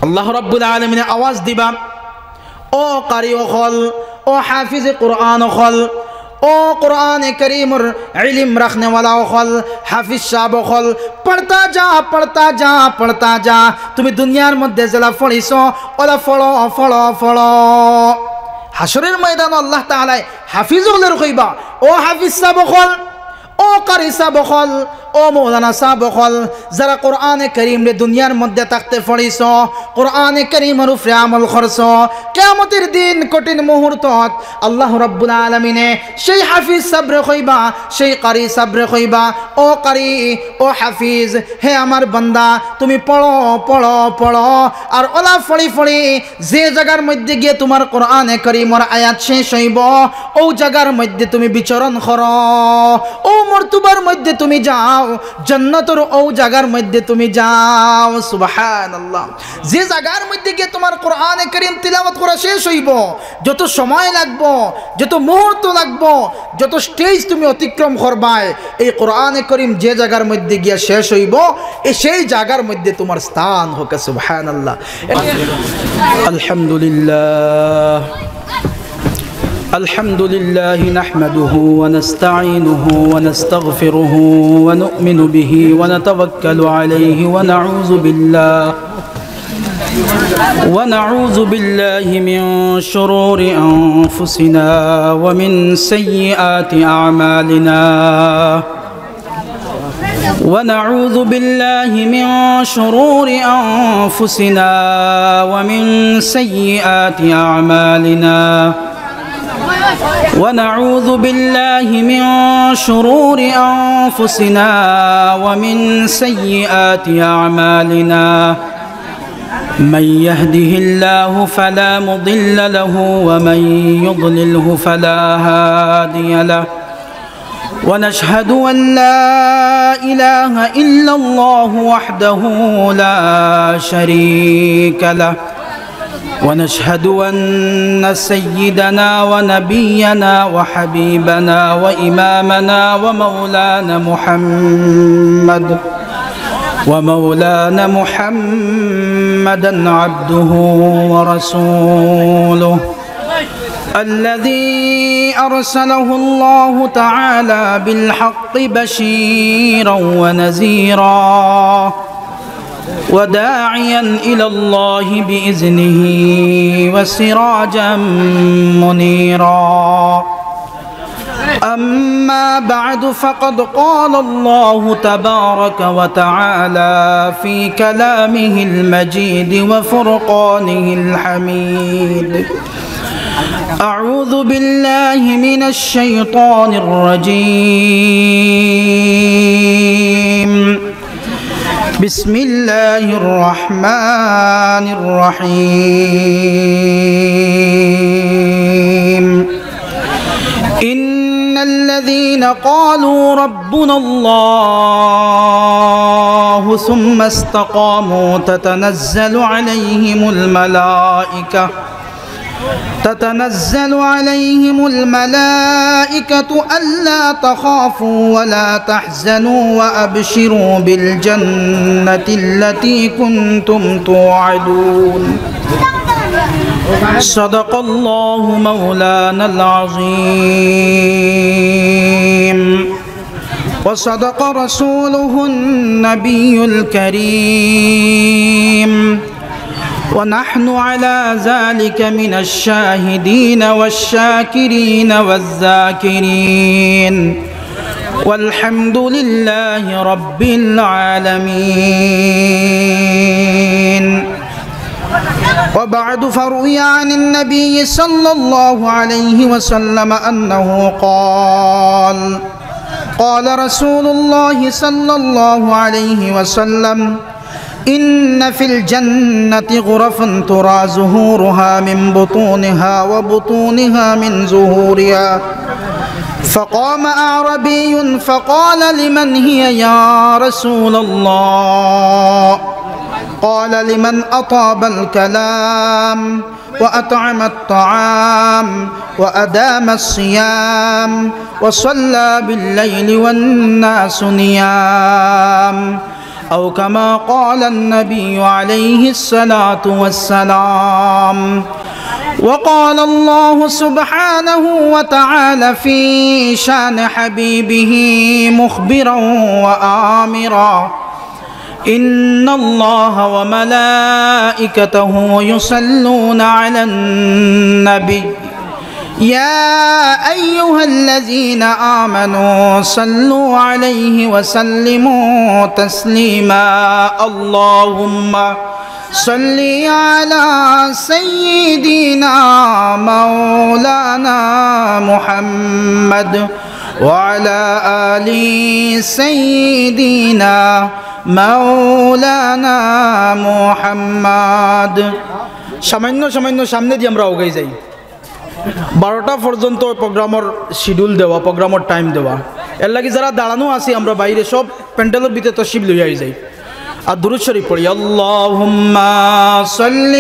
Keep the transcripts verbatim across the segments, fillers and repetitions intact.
আল্লাহ রাব্বুল আলামিনে আওয়াজ দিবা, "ও কারি অকল, ও হাফিজে কোরআন অকল, ও কোরআনে করিমর ইলিম রাখনেওয়ালা অকল, হাফিজ সাব অকল, পড়তা যা, পড়তা যা, পড়তা যা। তুমি দুনিয়ার মধ্যে যেলা পড়িছো, অলা পড়ো, পড়ো, পড়ো।" হাশরের ময়দানো আল্লাহ তাআলায় হাফিজ অকলরে কইবা, "ও হাফিজ সাব অকল, ও কারি সাব অকল, ও মৌলানা সাব অকল, যারা কোরআনে করিমরে দুনিয়ার মধ্যে থাকতে পড়িছো, কোরআনে করিমর উপরে আমল করছো, কিয়ামতের দিন কঠিন মুহূর্তত আল্লাহ রাব্বুল আলামিনে সেই হাফিজ সাবরে কইবা, সেই কারি সাবরে কইবা, 'ও কারি, ও হাফিজ, হে আমার বান্দা, তুমি পড়ো, পড়ো, পড়ো।' আর অলা পড়ি পড়ি যে জাগার মধ্যে গিয়া তুমার কোরআনে করিমর আয়াত শেষ অইবো, অউ জাগার মধ্যে তুমি বিচরণ করো, অউ মর্তবার মধ্যে তুমি যাও, জান্নাতর অউ জাগার মধ্যে তুমি যাও।" সুবহানাল্লাহ। যে জাগার মধ্যে গিয়া তুমার কোরআনে করিম তিলাওয়াত করা শেষ অইবো, যত সময় লাগবো, যত মুহূর্ত লাগবো, যত stage তুমি অতিক্রম করবায়, এই কোরআনে করিম যে জাগার মধ্যে গিয়া শেষ অইবো, এ সেই জাগার মধ্যে তুমার স্থান হোক। সুবহানাল্লাহ। আলহামদুলিল্লাহ। الحمد لله نحمده ونستعينه ونستغفره ونؤمن به ونتوكل عليه ونعوذ بالله ونعوذ بالله من شرور أنفسنا ومن سيئات أعمالنا. ونعوذ بالله من شرور أنفسنا ومن سيئات أعمالنا. ونعوذ بالله من شرور أنفسنا ومن سيئات أعمالنا. من يهده الله فلا مضل له ومن يضلله فلا هادي له. ونشهد أن لا إله إلا الله وحده لا شريك له. ونشهد أن سيدنا ونبينا وحبيبنا وإمامنا ومولانا محمد، ومولانا محمدا عبده ورسوله، الذي أرسله الله تعالى بالحق بشيرا ونذيرا، وداعيا إلى الله بإذنه وسراجا منيرا. أما بعد، فقد قال الله تبارك وتعالى في كلامه المجيد وفرقانه الحميد. أعوذ بالله من الشيطان الرجيم. بسم الله الرحمن الرحيم. إن الذين قالوا ربنا الله ثم استقاموا تتنزل عليهم الملائكة تتنزل عليهم الملائكة ألا تخافوا ولا تحزنوا وأبشروا بالجنة التي كنتم توعدون. صدق الله مولانا العظيم. وصدق رسوله النبي الكريم، ونحن على ذلك من الشاهدين والشاكرين والذاكرين، والحمد لله رب العالمين. وبعد، فروي عن النبي صلى الله عليه وسلم أنه قال، قال رسول الله صلى الله عليه وسلم: إن في الجنة غرفا ترى زهورها من بطونها وبطونها من زهورها. فقام أعرابي فقال: لمن هي يا رسول الله؟ قال: لمن أطاب الكلام وأطعم الطعام وأدام الصيام وصلى بالليل والناس نيام. أو كما قال النبي عليه الصلاة والسلام. وقال الله سبحانه وتعالى في شان حبيبه مخبرا وآمرا: إن الله وملائكته يصلون على النبي، يا أيها الذين آمنوا صلوا عليه وسلموا تسليما. اللهم صل على سيدنا مولانا محمد وعلى آل سيدنا مولانا محمد. সামান্য সামান্য সামনেদি আমরা আগাই যাই। বারোটা পর্যন্ত প্রোগ্রামর শিডিউল দেওয়া, প্রোগ্রামর টাইম দেওয়া। এরলাগি যারা দাঁড়ানো আছি আমরা বাইরে, সব প্যান্ডেলর ভিতরে তশরিফ লইয়া আই যাই। আর দুরূদ শরীফ পড়ি, اللهم صل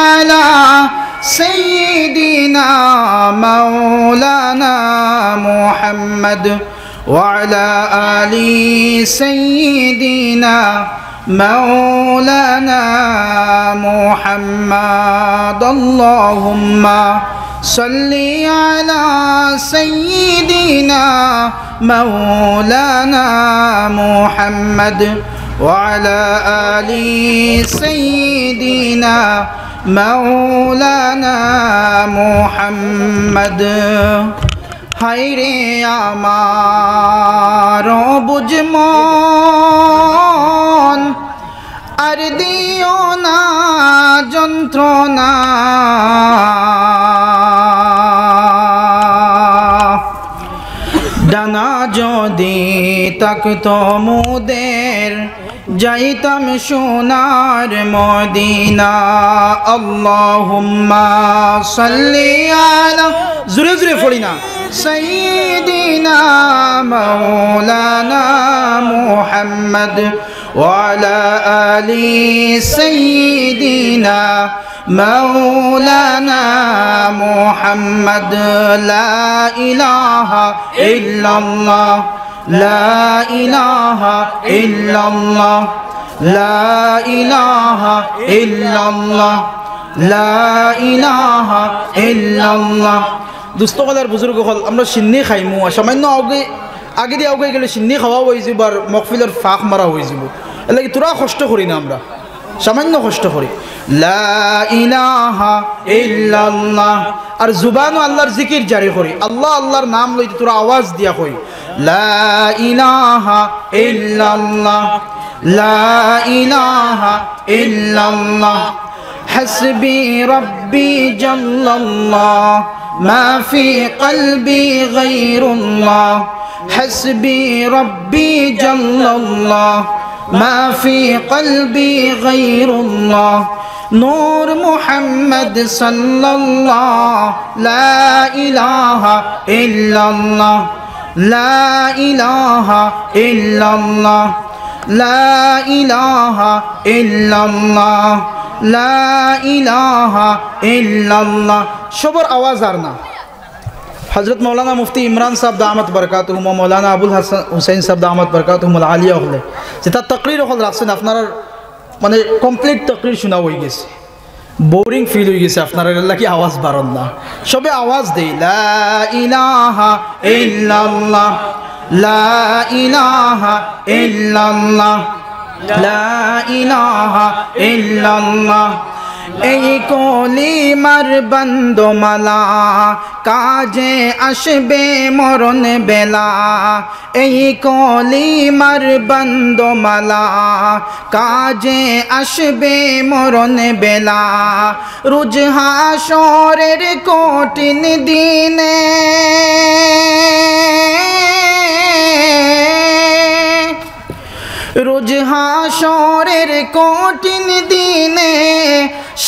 على سيدنا مولانا محمد وعلى آل سيدنا مولانا محمد. اللهم صل على سيدنا مولانا محمد وعلى آل سيدنا مولانا محمد. হায়রে আমার বুঝ মন, আর দিও না যন্ত্রণা। ডানা যদি থাকতো মোদের, যাইতাম সোনার মদিনা। اللهم صل على, জোরে জোরে পড়ি না, سيدنا مولانا محمد وعلى آل سيدنا مولانا محمد. لا إله إلا الله، لا إله إلا الله، لا إله إلا الله، لا إله إلا الله. দোস্ত অকল আর বুজুর্গ অকল, আমরা শিন্নি খাইমু, আর সামান্য আগে, আগেদি আগে গেলে শিন্নি খাওয়া অইযিবো আর মহফিলর ফাঁক মারা অইযিবো। এরলাগি থুড়া কষ্ট করি না আমরা, সামান্য কষ্ট করি। لا إله إلا الله। আর জুবানো আল্লার জিকির জারি করি, আল্লা আল্লার নাম লইতে থুড়া আওয়াজ দিয়া কই, لا إله إلا الله، لا إله إلا الله. حسبي ربي جل الله، ما في قلبي غير الله. حسبي ربي جل الله، ما في قلبي غير الله. نور محمد صلى الله، لا إله إلا الله، لا إله إلا الله، لا إله إلا الله، لا إله إلا الله. সবর আওয়াজ আর না। হযরত মাওলানা মুফতি ইমরান সাহেব দামাত বারাকাতুহুম ওয়া মাওলানা আবুল হাসান হুসাইন সাহেব দামাত বারাকাতুহুমুল আলিয়া অকলে যেতা তাকরির অকল রাখছইন, আপনারার মানে কমপ্লিট তাকরির শুনা অইগেছে, বোরিং ফিল অইগেছে আপনারার, এরলাগি আওয়াজ বারর না। সবে আওয়াজ দেই, لا إله إلا الله، لا إله إلا الله، لا إله إلا الله. এই কলিমার বন্দমালা, কাজে আসবে মরণ বেলা। এই কলিমার বন্দমালা, কাজে আসবে মরণ বেলা। রোজ হাশরের কঠিন দিনে, রোজ হাশরের কঠিন দিনে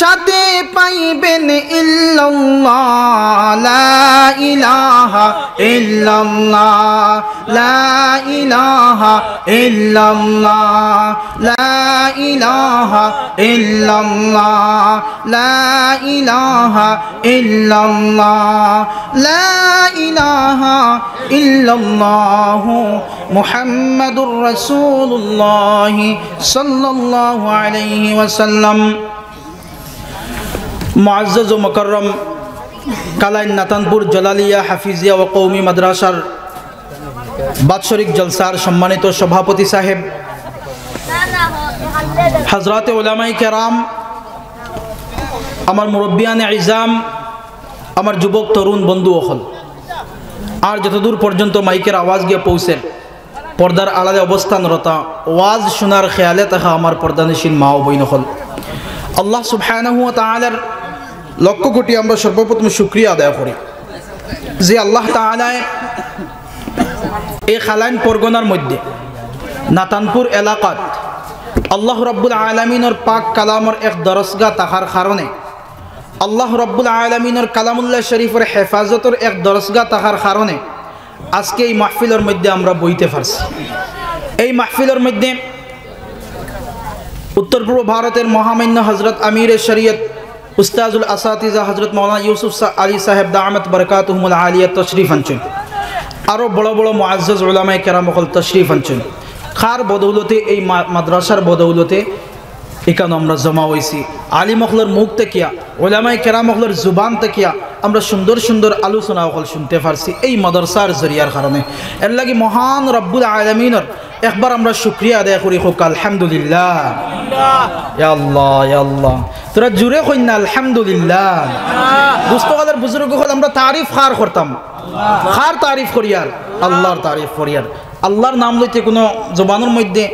সাথে পাইবেন ইল্লাল্লাহ, লা ইলাহা ইল্লাল্লাহ, লা ইলাহা ইল্লাল্লাহ, লা ইলাহা ইল্লাল্লাহ, লা ইলাহা ইল্লাল্লাহ, লা ইলাহা ইল্লাল্লাহু মুহাম্মাদুর রাসূলুল্লাহ সাল্লাল্লাহু আলাইহি ওয়াসাল্লাম। মুআজ্জাজ ও মুকাররম কালাইন নাতানপুর জালালিয়া হাফিজিয়া ও কওমি মাদ্রাসার বাৎসরিক জলসার সম্মানিত সভাপতি সাহেব, হযরতে উলামায়ে কেরাম, আমার মুরব্বিয়ানে ইজাম, আমার যুবক তরুণ বন্ধু অকল, আর যতদূর পর্যন্ত মাইকের আওয়াজ গিয়া পৌঁছের, পর্দার আড়ালে অবস্থানরতা, ওয়াজ শোনার খেয়ালে থাকা আমার পর্দানিশীন মা ও বইন অকল, আল্লাহ সুবহানাহু ওয়া তাআলার লক্ষ কোটি আমরা সর্বপ্রথম শুকরিয়া আদায় করি যে আল্লাহ তাআলায় এই কালাইন পরগনার মধ্যে নাতানপুর এলাকাত আল্লাহ রাব্বুল আলামিনর পাক কালামর এক দরসগাহ থাকার কারণে, আল্লাহ রাব্বুল আলামিনর কালামুল্লাহ শরীফর হেফাজতর এক দরসগাহ থাকার কারণে আজকে এই মাহফিলর মধ্যে আমরা বইতে পারছি। এই মাহফিলর মধ্যে উত্তর পূর্ব ভারতের মহামান্য হযরত আমিরে শরীয়ত উস্তাজুল আসাতিজা হযরত মাওলানা ইউসুফ সা-, আলী সাহেব দামাত বারাকাতুহুমুল আলিয়া তশরিফ আনছইন। আরো বড় বড় মুআজ্জাজ উলামায়ে কেরাম অকল তশরিফ আনছইন। কার বদৌলতে? এই মা-, মাদ্রাসার বদৌলতে ইখানো আমরা জমা অইছি। আলিম অকলর মুখ থাকিয়া, উলামায়ে কেরাম অকলর জুবান থাকিয়া আমরা সুন্দর সুন্দর আলোচনা অকল শুনতে পারছি এই মাদ্রাসার জরিয়ার কারণে। এর লাগি মহান রব্বুল আলামিনর একবার আমরা শুকরিয়া আদায় করি, কউক্কা আলহামদুলিল্লাহ। ইয়া আল্লাহ, ইয়া আল্লাহ। তোরা জুরে কইন না আলহামদুলিল্লাহ। দোস্ত অকল, বুজুর্গ অকল, আমরা তারিফ কার করতাম? কার তারিফ করিয়ার? আল্লাহর তারিফ করিয়ার। আল্লাহর নাম লইতে কুনু জবানর মধ্যে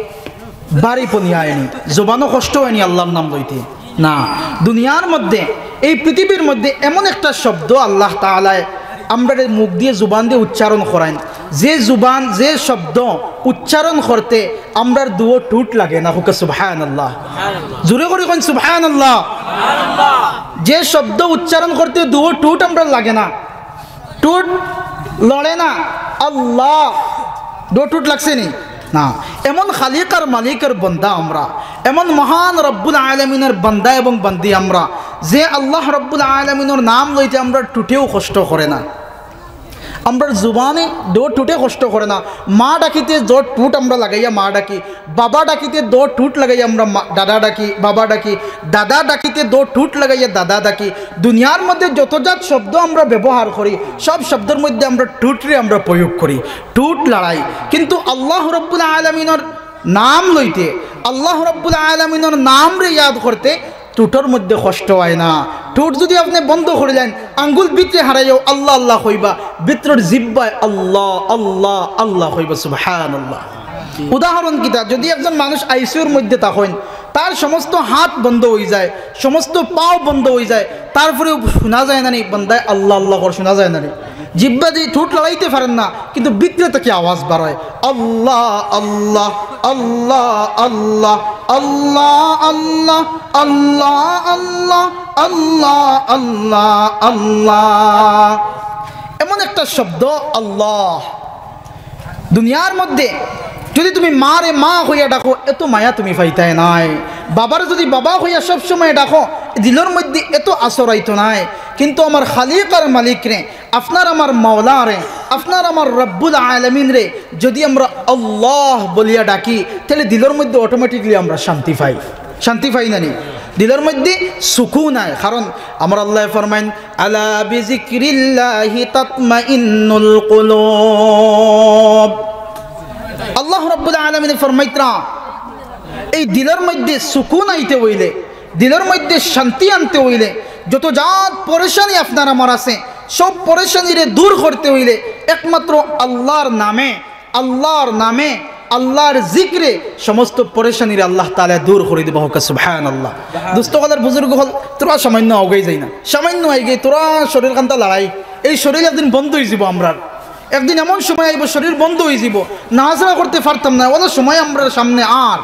ভারিপনি আয়নি, জবানো কষ্ট অয়নি আল্লাহর নাম লইতে। না, দুনিয়ার মধ্যে, এই পৃথিবীর মধ্যে এমন একটা শব্দ আল্লাহ তাআলায় আমরারে মুখ দিয়া, জুবান দিয়া উচ্চারণ করাইন, যে জুবান, যে শব্দ উচ্চারণ করতে আমরার দুও ঠুট লাগে না। কউক্কা সুবহানাল্লাহ। জুরে করি কইন সুবহানাল্লাহ। যে শব্দ উচ্চারণ করতে দুও ঠুট আমরার লাগে না, ঠুট লড়ে না। আল্লাহ, দুও ঠুট লাগছে নি? না। এমন খালিক আর মালিকর বান্দা আমরা, এমন মহান রব্বুল আলামিনর বান্দা এবং বান্দি আমরা, যে আল্লাহ রব্বুল আলামিনর নাম লইতে আমরার ঠুটেও কষ্ট করে না। আমরার জুবানে দুও ঠুটে কষ্ট করে না। মা ডাকিতে দুও ঠুট আমরা লাগাইয়া মা ডাকি, বাবা ডাকিতে দুও ঠুট লাগাইয়া আমরা মা-, দাদা ডাকি, বাবা ডাকি, দাদা ডাকিতে দুও ঠুট লাগাইয়া দাদা ডাকি। দুনিয়ার মধ্যে যত জাত শব্দ আমরা ব্যবহার করি, সব শব্দর মধ্যে আমরা ঠুটরে আমরা প্রয়োগ করি, ঠুট লড়াই। কিন্তু আল্লাহ রব্বুল আলামিনর নাম লইতে, আল্লাহ রব্বুল আলামিনর নামরে ইয়াদ করতে ঠুটর মধ্যে কষ্ট অয় না। ঠুট যুদি আপনে বন্ধ করিলাইন, আঙ্গুল ভিতরে হারাইয়াও আল্লাহ আল্লাহ কইবা, ভিতরর জিব্বায় আল্লাহ, আল্লাহ, আল্লাহ কইবা। সুবহানাল্লাহ। উদাহরণ কিতা? যুদি একজন মানুষ আইসিইউর মধ্যে থাকইন, তার সমস্ত হাত বন্ধ অইযায়, সমস্ত পাও বন্ধ অইযায়, তারপরেও শুনা যায় না নি বান্দায় আল্লাহ আল্লাহ কর, শুনা যায় না নি? জিব্বা দিয়া ঠুট লড়াইতে পারের না, কিন্তু ভিতরে থাকি আওয়াজ বারয়, আল্লাহ, আল্লাহ, আল্লাহ, আল্লাহ, আল্লাহ, আল্লাহ, আল্লাহ, আল্লাহ, আল্লাহ, আল্লাহ, আল্লাহ। এমন একটা শব্দ আল্লাহ। দুনিয়ার মধ্যে যুদি তুমি মারে মা কইয়া ডাকো, এত মায়া তুমি পাইতায় নায়। বাবারে যুদি বাবা কইয়া সব সময় ডাকো, দিলর মধ্যে এত আসর আইতো নায়। কিন্তু আমার খালিক আর মালিকরে, আপনার আমার মাওলারে, আপনার আমার রব্বুল আলামিনরে যুদি আমরা আল্লাহ বলিয়া ডাকি, তাইলে দিলর মধ্যে automatically আমরা শান্তি পাই। শান্তি পাই না নি? দিলর মধ্যে সুকুন আয়। কারণ আমার আল্লায় ফরমাইন, "আলা বিযিকরিল্লাহি তাতমাইন্নুল কুলুব।" আল্লাহ রাব্বুল আলামিনে ফরমাইতরা, এই দিলর মধ্যে সুকুন আইতে অইলে, দিলর মধ্যে শান্তি আনতে অইলে, যত জাত পরেশানি আপনার আমার আছে, সব পরেশানিরে দূর করতে অইলে একমাত্র আল্লাহর নামে, আল্লাহর নামে, আল্লাহর জিকরে সমস্ত পরেশানিরে আল্লাহ তাআলা দূর করি দিবা। কউক্কা সুবহানাল্লাহ। দোস্ত অকল আর বুজুর্গ অকল, তোরা সামান্য আগাই যাই না, সামান্য আইগে তোরা শরীর খান্তা লড়াই, এই শরীর একদিন বন্ধ অইযিবো আমরার। একদিন এমন সময় আইবো, শরীর বন্ধ অইযিবো, নাড়াচাড়া করতে পারতাম না, অলা সময় আমরার সামনে আর।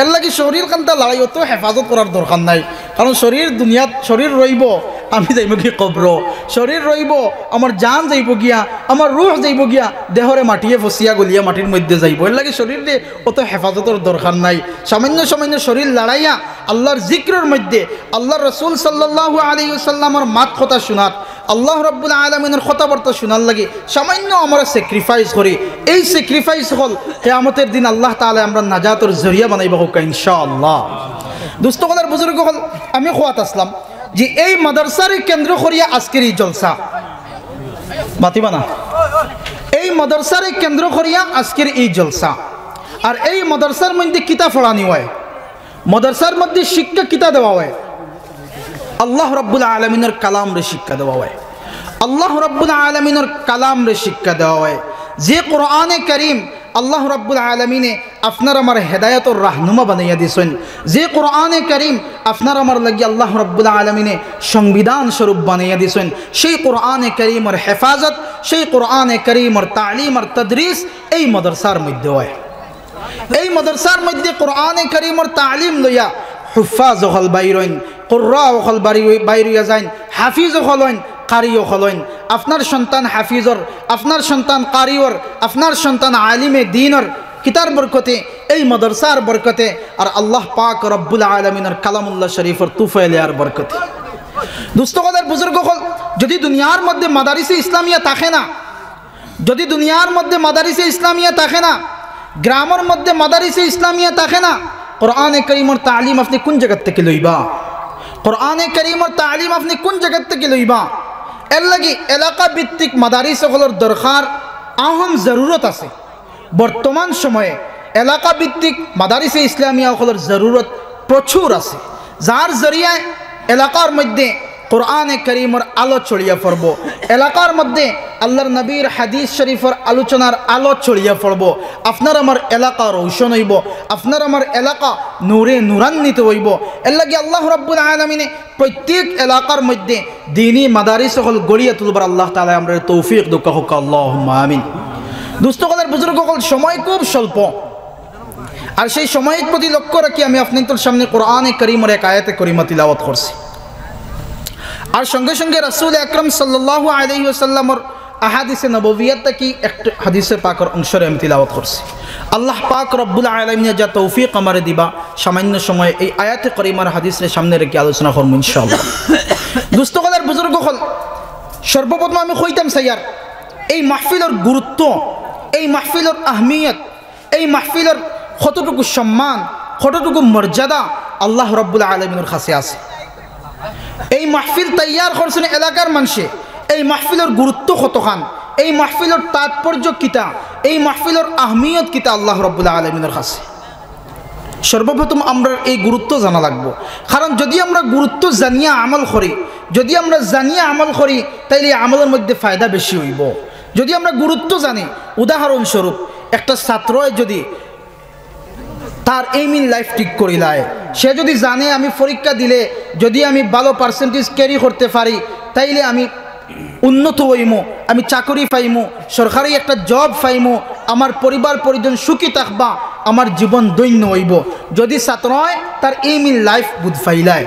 এর লাগি শরীর খানতা লড়াই অত হেফাজত করার দরকার নাই, কারণ শরীর দুনিয়াত, শরীর রইবো, আমি যাইমু গি কবরো, শরীর রইবো, আমার জান যাইবো গিয়া, আমার রুহ যাইবো গিয়া, দেহরে মাটিয়ে ফসিয়া গলিয়া মাটির মধ্যে যাইবো। এর লাগি শরীররে অত হেফাজতর দরকার নাই। সামান্য সামান্য শরীর লড়াইয়া আল্লাহর জিকিরর মধ্যে, আল্লাহর রাসূল সাল্লাল্লাহু আলাইহি ওয়াসাল্লামর মাত কথা শুনাত, আল্লাহ রাব্বুল আলামিনর কথাবার্তা শুনার লাগি সামান্য আমরা স্যাক্রিফাইস করি। এই স্যাক্রিফাইস অকল কিয়ামতের দিন আল্লাহ তাআলায় আমরার নাজাতর জরিয়া বানাইবা কউক্কা ইনশাআল্লাহ। দোস্ত অকল আর বুজুর্গ অকল, আমি কওয়াত আছলাম যে এই মাদ্রাসারে কেন্দ্র করিয়া আজকের এই জলসা, মাতিবা না? এই মাদ্রাসারে কেন্দ্র করিয়া আজকের এই জলসা। আর এই মাদ্রাসার মধ্যে কিতা পড়ানি অয়? মাদ্রাসার মধ্যে শিক্ষা কিতা দেওয়া অয়? আল্লাহ রাব্বুল আলামিনর কালামরে শিক্ষা দেওয়া অয়। আল্লাহ রাব্বুল আলামিনর কালামরে শিক্ষা দেওয়া অয়। যে কোরআনে করিম আল্লাহ রাব্বুল আলামিনে আপনার আমার হেদায়েতর রাহনুমা বানাইয়া দিছইন, যে কোরআনে করিম আপনার আমার লাগি আল্লাহ রাব্বুল আলামিনে সংবিধান স্বরূপ বানাইয়া দিছইন, সেই কোরআনে করিমর হেফাজত, সেই কোরআনে করিমর তালিম আর তদরিস এই মাদ্রাসার মধ্যে অয়। এই মাদ্রাসার মধ্যে কোরআনে করিমর তালিম লইয়া হুফফাজ অকল বাইর অইন, কুররা অকল বারি-, বাইর অইয়া যাইন, হাফিজ অকল অইন, কারি অকল অইন। আপনার সন্তান হাফিজর, আপনার সন্তান কারিওর, আপনার সন্তান আলিমে দ্বীনর, কিতার বরকতে? এই মাদ্রাসার বরকতে, আর আল্লাহ পাক রব্বুল আলামিনর কালামুল্লাহ শরীফর তুফাইলে আর বরকতে। দোস্ত অকল আর বুজুর্গ অকল, যদি দুনিয়ার মধ্যে মাদারিসে ইসলামিয়া থাকে না, যদি দুনিয়ার মধ্যে মাদারিসে ইসলামিয়া থাকে না, গ্রামর মধ্যে মাদারিসে ইসলামিয়া থাকে না, কোরআনে করিমর তালিম আপনি কোন জায়গা থেকে লইবা? কোরআনে করিমর তালিম আপনি কোন জায়গা থেকে লইবা? এর লাগি এলাকা ভিত্তিক মাদারিস অকলর দরকার, আহম জরুরত আছে। বর্তমান সময়ে এলাকা ভিত্তিক মাদারিসে ইসলামিয়া অকলর জরুরত প্রচুর আছে, যার জরিয়ায় এলাকার মধ্যে কোরআনে করিমর আলো ছড়িয়া পড়বো, এলাকার মধ্যে আল্লাহর নবীর হাদিস শরীফর আলোচনার আলো ছড়িয়া পড়বো, আপনার আমার এলাকা রোশন অইবো, আপনার আমার এলাকা নূরে নূরান্বিত অইবো। এর লাগি আল্লাহ রাব্বুল আলামিনে প্রত্যেক এলাকার মধ্যে দ্বীনি মাদারিস অকল গড়িয়া তুলবার আল্লাহ তাআলায় আমরারে তৌফিক দেউক্কা কউক্কা, আল্লাহুম্মা আমিন। দোস্ত অকল আর বুজুর্গ অকল, সময় খুব স্বল্প, আর সেই সময়র প্রতি লক্ষ্য রাখি আমি আপনাইনতর সামনে কোরআনে করিমর এক আয়াতে করিমা তিলাওয়াত করছি। আর সঙ্গে সঙ্গে রাসূল আকরাম সাল্লাল্লাহু আলাইহি ওয়াসাল্লামর আহাদিসে নববিয়াত থাকি একটু হাদিসে পাকর অংশরে আমি তিলাওয়াত করছি। আল্লাহ পাক রব্বুল আলামিনে যা তৌফিক আমারে দিবা, সামান্য সময়ে এই আয়াতে করিমার হাদিসরে সামনে রেখে আলোচনা করমু ইনশাআল্লাহ। দোস্ত অকল আর বুজুর্গ অকল, সর্বপ্রথম আমি কইতাম চাইয়ার, এই মাহফিলর গুরুত্ব, এই মাহফিলর আহমিয়ত, এই মাহফিলর কতটুকু সম্মান, কতটুকু মর্যাদা আল্লাহ রব্বুল আলামিনর কাছে আছে। এই মাহফিল তৈয়ার করছইন এলাকার মানষে, এই মাহফিলর গুরুত্ব কতখান, এই মাহফিলর তাৎপর্য কিতা, এই মাহফিলর আহমিয়ত কিতা আল্লাহ রব্বুল আলামিনর কাছে। সর্বপ্রথম আমরার এই গুরুত্ব জানা লাগবো, কারণ যদি আমরা গুরুত্ব জানিয়া আমল করি, যদি আমরা জানিয়া আমল করি, তাইলে এই আমলর মধ্যে ফায়দা বেশি অইবো। যদি আমরা গুরুত্ব জানি, উদাহরণস্বরূপ একটা ছাত্রয় যদি তার aim in life ঠিক করিলায়, সে যদি জানে আমি পরীক্ষা দিলে যদি আমি ভালো percentage carry করতে পারি, তাইলে আমি উন্নত অইমু, আমি চাকরি পাইমু, সরকারি একটা job পাইমু, আমার পরিবার পরিজন সুখী থাকবা, আমার জীবন ধন্য অইবো। যদি ছাত্রয় তার aim in life বুঝ পাইলায়,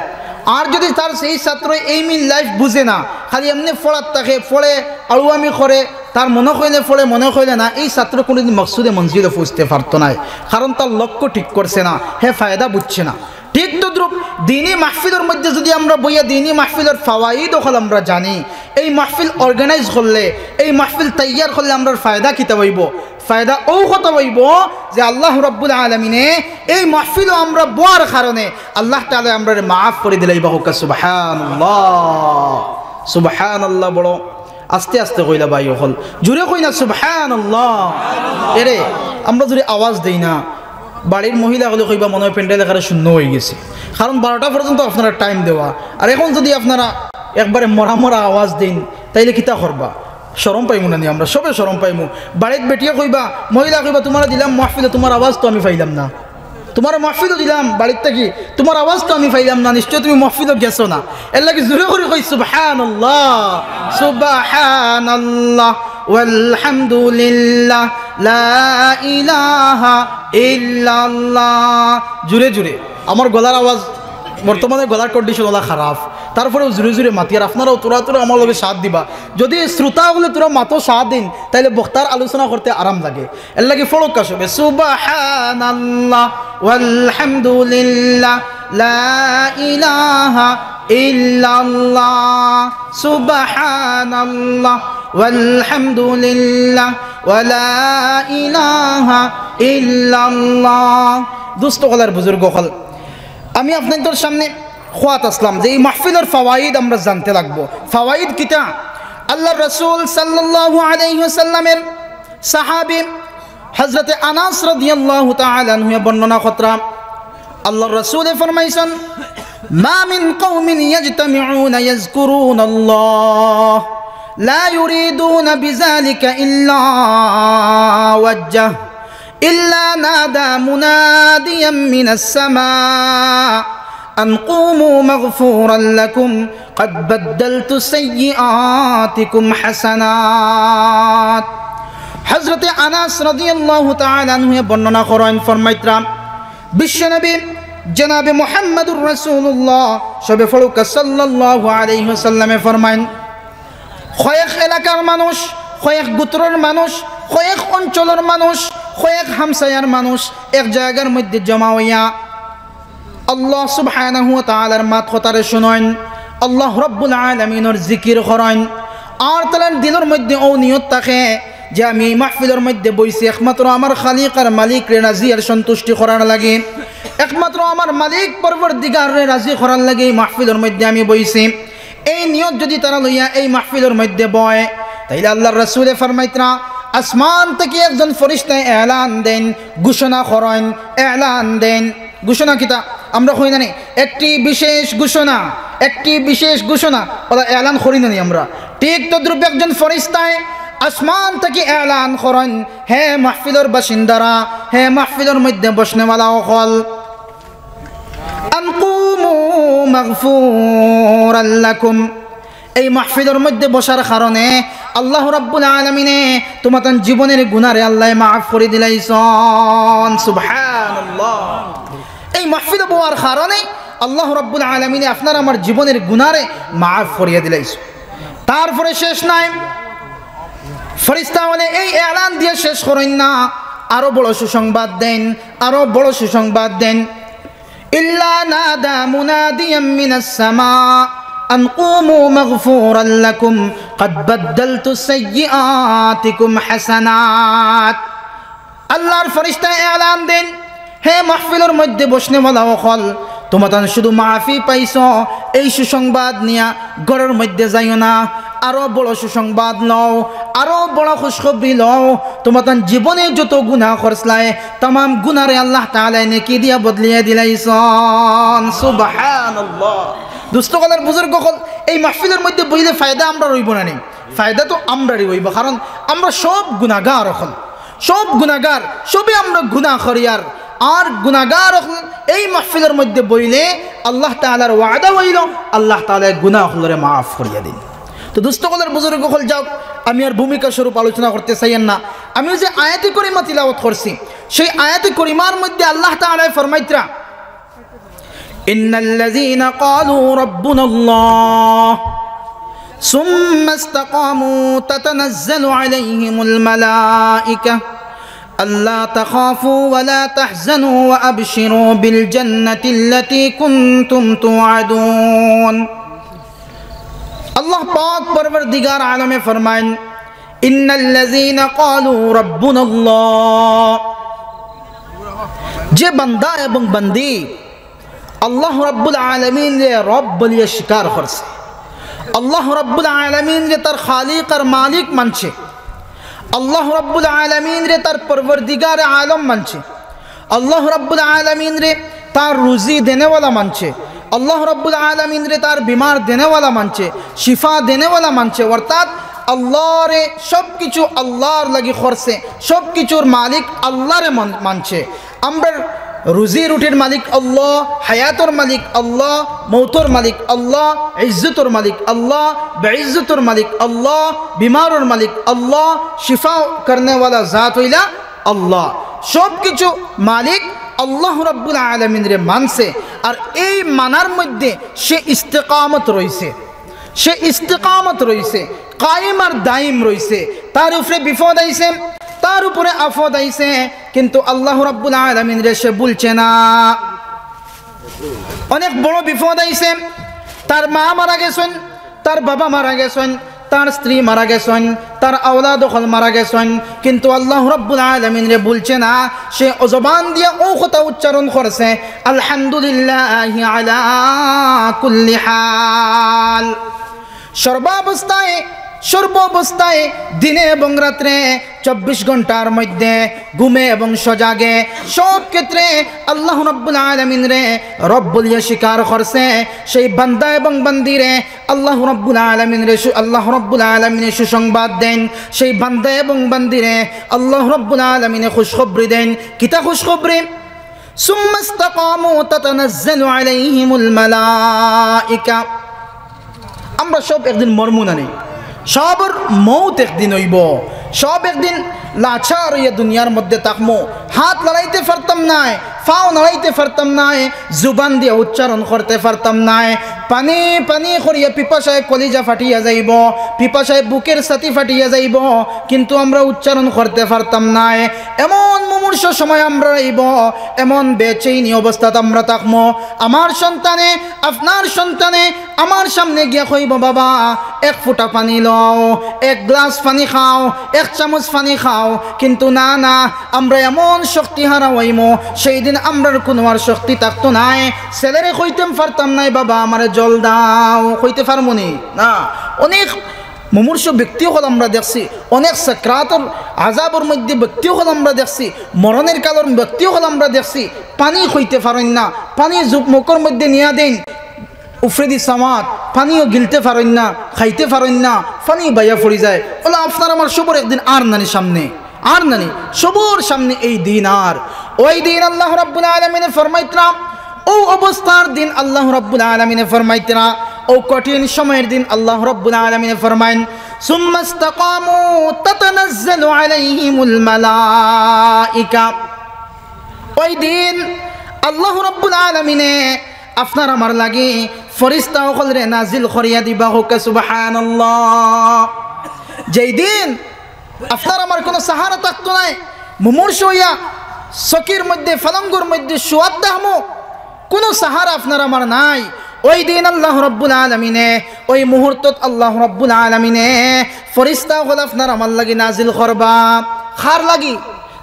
আর যদি তার সেই ছাত্রয় aim in life বুঝে না, খালি এমনে পড়ার থাকে, পড়ে, আউয়ামি করে, তার মনে কইলে পড়ে, মনে কইলে না, এই ছাত্র কোনোদিন মকসুদে মঞ্জিলে পৌঁছতে পারতো নায়, কারণ তার লক্ষ্য ঠিক করছে না, হে ফায়দা বুঝছে না। ঠিক তদ্রূপ দ্বীনি মাহফিলর মধ্যে যদি আমরা বইয়া দ্বীনি মাহফিলর ফাওয়াইদ অকল আমরা জানি, এই মাহফিল organize করলে, এই মাহফিল তৈয়ার করলে আমরার ফায়দা কিতা অইবো? ফায়দা অউ কথা অইবো যে আল্লাহ রব্বুল আলামিনে এই মাহফিলো আমরা বওয়ার কারণে আল্লাহ তাআলায় আমরারে মাফ করি দিলাইবা। কউক্কা সুবহানাল্লাহ, সুবহানাল্লাহ। বড় আস্তে আস্তে কইলা ভাই অকল, জুরে কই না সুবহানাল্লাহ। এরে, আমরা যদি আওয়াজ দেই না, বাড়ির মহিলা অকলে কইবা মনে অয় প্যান্ডেল একেবারে শূন্য অইগেছে, কারণ বারোটা পর্যন্ত আপনারা time দেওয়া। আর এখন যদি আপনারা একবারে মরা মরা আওয়াজ দেইন, তাইলে কিতা করবা? শরম পাইমু না নি? আমরা সবে শরম পাইমু। বাড়িত বেটিয়ে কইবা, মহিলা কইবা, "তুমারে দিলাম মাহফিলো, তুমার আওয়াজ তো আমি পাইলাম না। তুমারে মাহফিলো দিলাম বাড়িত থাকি, তুমার আওয়াজ তো আমি পাইলাম না, নিশ্চয় তুমি মাহফিলো গেছো না।" এর লাগি জুরে করি কই সুবহানাল্লাহ, সুবহানাল্লাহ, ওয়ালহামদুলিল্লাহ, লা ইলাহা ইল্লাল্লাহ। জুরে জুরে। আমার গলার আওয়াজ, বর্তমানে গলার condition অলা খারাপ, তারপরেও জুরে জুরে মাতিয়ার। আপনারাও থুড়া থুড়া আমার লগে সাথ দিবা। যদি শ্রোতা অকলে থুড়া মাতো সাথ দেইন, তাইলে বক্তার আলোচনা করতে আরাম লাগে। এরলাগি পড়উক্কা সবে, সুবহানাল্লাহ ওয়ালহামদুলিল্লাহ, লা ইলাহা ইল্লাল্লাহ, সুবহানাল্লাহ ওয়ালহামদুলিল্লাহ, ওয়া লা ইলাহা ইল্লাল্লাহ। দোস্ত অকল আর বুজুর্গ অকল, আমি আপনাইনতর সামনে কওয়াত আছলাম যে ই মাহফিলর ফাওয়াইদ আমরা জানতে লাগবো। ফাওয়াইদ কিতা? আল্লাহর রাসূল সাল্লাল্লাহু আলাইহি ওয়াসাল্লামের সাহাবী হযরতে আনাস রাদিয়াল্লাহু তাআলা আনহুয়ে বর্ণনা কররা, আল্লাহর রাসূলে ফরমাইছইন, "মা মিন কওমিন ইয়াজতামিউনা ইয়াযকুরুনাল্লাহ লা ইউরিদুনা বিযালিকা ইল্লা ওয়াজহা, ইল্লা নাদা মুনাদিয়াম মিনাস সামা আন কুমু মাগফুরাল লাকুম, ক্বাদ বাদদালতু সাইয়্যিআতিকুম হাসানাত।" হযরতে আনাস রাদিয়াল্লাহু তাআলা আনহুয়ে বর্ণনা করইন, ফরমাইতরা, বিশ্বনবী জনাবে মুহাম্মাদুর রাসূলুল্লাহ, সবে পড়উক্কা, সাল্লাল্লাহু আলাইহি ওয়াসাল্লামে ফরমাইন, কয়েক এলাকার মানুষ, কয়েক গোত্রর মানুষ, কয়েক অঞ্চলর মানুষ, কয়েক হামসায়ার মানুষ এক জাগার মধ্যে জমা অইয়া আল্লাহ সুবহানাহু ওয়া তাআলার মাত কথারে শুনইন, আল্লাহ রাব্বুল আলামিনর জিকির করইন, আর তারার দিলর মধ্যে অউ নিয়ত থাকে যে আমি এই মাহফিলর মধ্যে বইছি একমাত্র আমার খালিক আর মালিকরে রাজি আর সন্তুষ্টি করার লাগি, একমাত্র আমার মালিক পরওয়ারদিগাররে রাজি করার লাগি এই মাহফিলর মধ্যে আমি বইছি। এই নিয়ত যদি তারা লইয়া এই মাহফিলর মধ্যে বয়, তাইলে আল্লাহর রাসূলে ফরমাইতরা, আসমান থাকি একজন ফেরেশতায় এলান দেইন, ঘোষণা করইন, এলান দেইন। ঘোষণা কিতা? আমরা কই না নি, একটি বিশেষ ঘোষণা, একটি বিশেষ ঘোষণা, অলা এলান করি না নি আমরা? ঠিক তদ্রূপ একজন ফেরেশতায় আসমান থাকি এলান করইন, হে মাহফিলর বাসিন্দারা, হে মাহফিলর মধ্যে বসনেওয়ালা অকল, আন কুমু মাগফুরাল লাকুম। এই মাহফিলর মধ্যে বসার কারণে আল্লাহ রাব্বুল আলামিনে তুমাতান জীবনের গুনারে আল্লায় মাফ করি দিলাইছইন। সুবহানাল্লাহ। এই মাহফিলো বওয়ার কারণে আল্লাহ রাব্বুল আলামিনে আপনার আমার জীবনের গুনারে মাফ করিয়া দিলাইছইন। তারপরে শেষ নাই, ফেরেশতা অকলে এই এলান দিয়া শেষ করইন না, আরো বড় সুসংবাদ দেইন, আরো বড় সুসংবাদ দেইন। ইল্লা নাদা মুনাদিয়াম মিনাস সামা আন কুমু মাগফুরাল লাকুম, ক্বাদ বাদদালতু সাইয়্যিআতিকুম হাসানাত। আল্লাহর ফেরেশতায় এলান দেইন, হে মাহফিলর মধ্যে বসনেওয়ালা অকল, তুমাতান শুধু মাফি পাইছো, এই সুসংবাদ নিয়া ঘরর মধ্যে যাইও না, আরো বড় সুসংবাদ লও, আরো বড় খুশখবরি লও। তুমাতান জীবনে যত গুনা করছলায়, তামাম গুনারে আল্লাহ তাআলায় নেকি দিয়া বদলিয়া দিলাইছইন। সুবহানাল্লাহ। দোস্ত অকল আর বুজুর্গ অকল, এই মাহফিলর মধ্যে বইলে ফায়দা আমরার অইবো না নি? ফায়দা তো আমরারই অইবো, কারণ আমরা সব গুনাগার অকল, সব গুনাগার, সবে আমরা গুনা করিয়ার। আর গুনাগার অকল এই মাহফিলর মধ্যে বইলে আল্লাহ তাআলার ওয়াদা অইলো, আল্লাহ তাআলায় গুনা অকলরে মাফ করিয়া দেইন। তো দোস্ত অকল আর বুজুর্গ অকল, যাউক, আমি আর ভূমিকা স্বরূপ আলোচনা করতে চাইয়ার না। আমি যে আয়াতে করিমা তিলাওয়াত করছি, সেই আয়াতে করিমার মধ্যে আল্লাহ তাআলায় ফরমাইতরা, إن الذين قالوا ربنا الله ثم استقاموا تتنزل عليهم الملائكة ألا تخافوا ولا تحزنوا وأبشروا بالجنة التي كنتم توعدون। আল্লাহ পাক পরওয়ারদিগার আলমে ফরমাইন, ইন্নাল্লাযীনা ক্বালু রাব্বুনাল্লাহ, যে বান্দা এবং বান্দি আল্লাহ রাব্বুল আলামিনরে রব বলিয়া স্বীকার করছে, আল্লাহ রাব্বুল আলামিনরে তার খালিক আর মালিক মানছে, আল্লাহ রাব্বুল আলামিনরে তার পরওয়ারদিগারে আলম মানছে, আল্লাহ রাব্বুল আলামিনরে তার রুজি দেনেওয়ালা মানছে, আল্লাহ রাব্বুল আলামিনরে তার বিমার দেনেওয়ালা মানছে, শিফা দেনেওয়ালা মানছে, অর্থাৎ আল্লাহরে সব কিছু আল্লাহর লাগি করছে, সব কিছুর মালিক আল্লাহরে মান-, মানছে। আমরার রুজি রুটির মালিক আল্লাহ, হায়াতর মালিক আল্লাহ, মৌতর মালিক আল্লাহ, ইজ্জতর মালিক আল্লাহ, বেইজ্জতর মালিক আল্লাহ, বিমারর মালিক আল্লাহ, শিফা করনেওয়ালা জাত অইলা আল্লাহ। সব কিছু মালিক আল্লাহ রাব্বুল আলামিনরে মানছে। আর এই মানার মধ্যে সে ইস্তেকামত রইছে, সে ইস্তেকামত রইছে, কায়েম আর দায়েম রইছে। তার উপরে বিপদ আইছে, তার উপরে আফদ আইছে, কিন্তু আল্লাহ রাব্বুল আলামিনরে সে ভুলছে না। অনেক বড় বিপদ আইছে, তার মা মারা গেছইন, তার বাবা মারা গেছইন, তার স্ত্রী মারা গেছইন, তার আওলাদ অকল মারা গেছইন, কিন্তু আল্লাহ রাব্বুল আলামিনরে ভুলছে না। সে জবান দিয়া অউ কথা উচ্চারণ করছে, "আলহামদুলিল্লাহি আলা কুল্লি হাল।" সর্বাবস্থায়, সর্বাবস্থায়, দিনে এবং রাত্রে, চব্বিশ ঘন্টার মধ্যে, ঘুমে এবং সজাগে, সব ক্ষেত্রে আল্লাহ রাব্বুল আলামিনরে রব বলিয়া স্বীকার করছে। সেই বান্দা এবং বান্দিরে আল্লাহ রাব্বুল আলামিনরে সু-, আল্লাহ রাব্বুল আলামিনে সুসংবাদ দেন। সেই বান্দা এবং বান্দিরে আল্লাহ রাব্বুল আলামিনে খুশখবরি দেন। কিতা খুশখবরি? "সুম্মা ইস্তাকামু তাতানাজ্জালু আলাইহিমুল মালাইকা।" আমরা সব একদিন মরমু না নি? সবর মৌত একদিন অইবো। সব একদিন লাচার অইয়া দুনিয়ার মধ্যে থাকমু। হাত লড়াইতে পারতাম নায়, পাও নাড়াইতে পারতাম নায়, জুবান দিয়া উচ্চারণ করতে পারতাম নায়। পানি পানি করিয়া পিপাসায় কলিজা ফাটিয়া যাইবো, পিপাসায় বুকের ছাতি ফাটিয়া যাইবো, কিন্তু আমরা উচ্চারণ করতে পারতাম নায়। এমন মুমূর্ষু সময় আমরার আইবো, এমন বেচেইনি অবস্থাত আমরা থাকমু। আমার সন্তানে, আপনার সন্তানে আমার সামনে গিয়া কইবো, "বাবা, এক ফুটা পানি লও, এক গ্লাস পানি খাও, এক চামচ পানি খাও।" কিন্তু না, না, আমরা এমন শক্তি হারা অইমু, সেই দিন আমরার কুনু আর শক্তি থাকতো নায়। ছেলেরে কইতাম পারতাম নায়, "বাবা, আমারে জল দাও", কইতে পারমু নি? না। অনেক মুমূর্ষু ব্যক্তি অকল আমরা দেখছি, অনেক সাকরাতর আযাবর মধ্যে ব্যক্তি অকল আমরা দেখছি, মরণের কালর ব্যক্তি অকল আমরা দেখছি, পানি কইতে পারইন না, পানি জুব মুখর মধ্যে নিয়া দেইন, উফরেদি সামাত, পানিও গিলতে পারইন না, খাইতে পারইন না, পানি বাইয়া পড়ি যায়। অলা আপনার আমার সবর একদিন আর না নি সামনে, আর না নি, সবর সামনে এই দিন আর। ওই দিন আল্লাহ রাব্বুল আলামিনে ফরমাইতরা, অউ অবস্থার দিন আল্লাহ রাব্বুল আলামিনে ফরমাইতরা, অউ কঠিন সময়ের দিন আল্লাহ রাব্বুল আলামিনে ফরমাইন, "সুম্মা ইস্তাকামু তাতানাজ্জালু আলাইহিমুল মালাইকা।" ওই দিন আল্লাহ রাব্বুল আলামিনে আপনার আমার লাগি ফিরিস্তা অকলরে নাজিল করিয়া দিবা, কউক্কা সুবহানাল্লাহ। যেই দিন আপনার আমার কুনু সাহারা থাকতো নায়, মুমূর্ষু অইয়া চকির মধ্যে, ফলঙ্গর মধ্যে শুয়াত থাকমু, কুনু সাহারা আপনার আমার নাই। ওই দিন আল্লাহ রাব্বুল আলামিনে, ওই মুহূর্তত আল্লাহ রাব্বুল আলামিনে ফিরিস্তা অকল আপনার আমার লাগি নাজিল করবা। কার লাগি?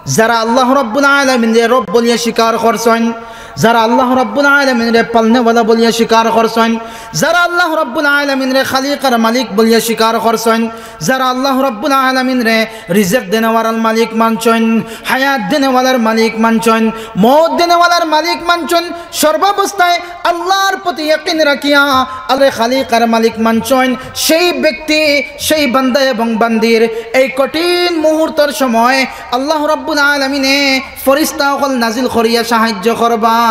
যারা আল্লাহ রাব্বুল আলামিনরে রব বলিয়া স্বীকার করছইন, যারা আল্লাহ রাব্বুল আলামিনরে পালনেওয়ালা বলিয়া স্বীকার করছইন, যারা আল্লাহ রাব্বুল আলামিনরে খালিক আর মালিক বলিয়া স্বীকার করছইন, যারা আল্লাহ রাব্বুল আলামিনরে রিজিক দেনেওয়ালার মালিক মানছইন, হায়াত দেনেওয়ালার মালিক মানছইন, মউত দেনেওয়ালার মালিক মানছইন, সর্বাবস্থায় আল্লাহর প্রতি ইয়াকিন রাখিয়া আল্লাহরে খালিক আর মালিক মানছইন, সেই ব্যক্তি, সেই বান্দা এবং বান্দির এই কঠিন মুহূর্তর সময় আল্লাহ রাব্বুল আলামিনে ফিরিস্তা অকল নাজিল করিয়া সাহায্য করবা।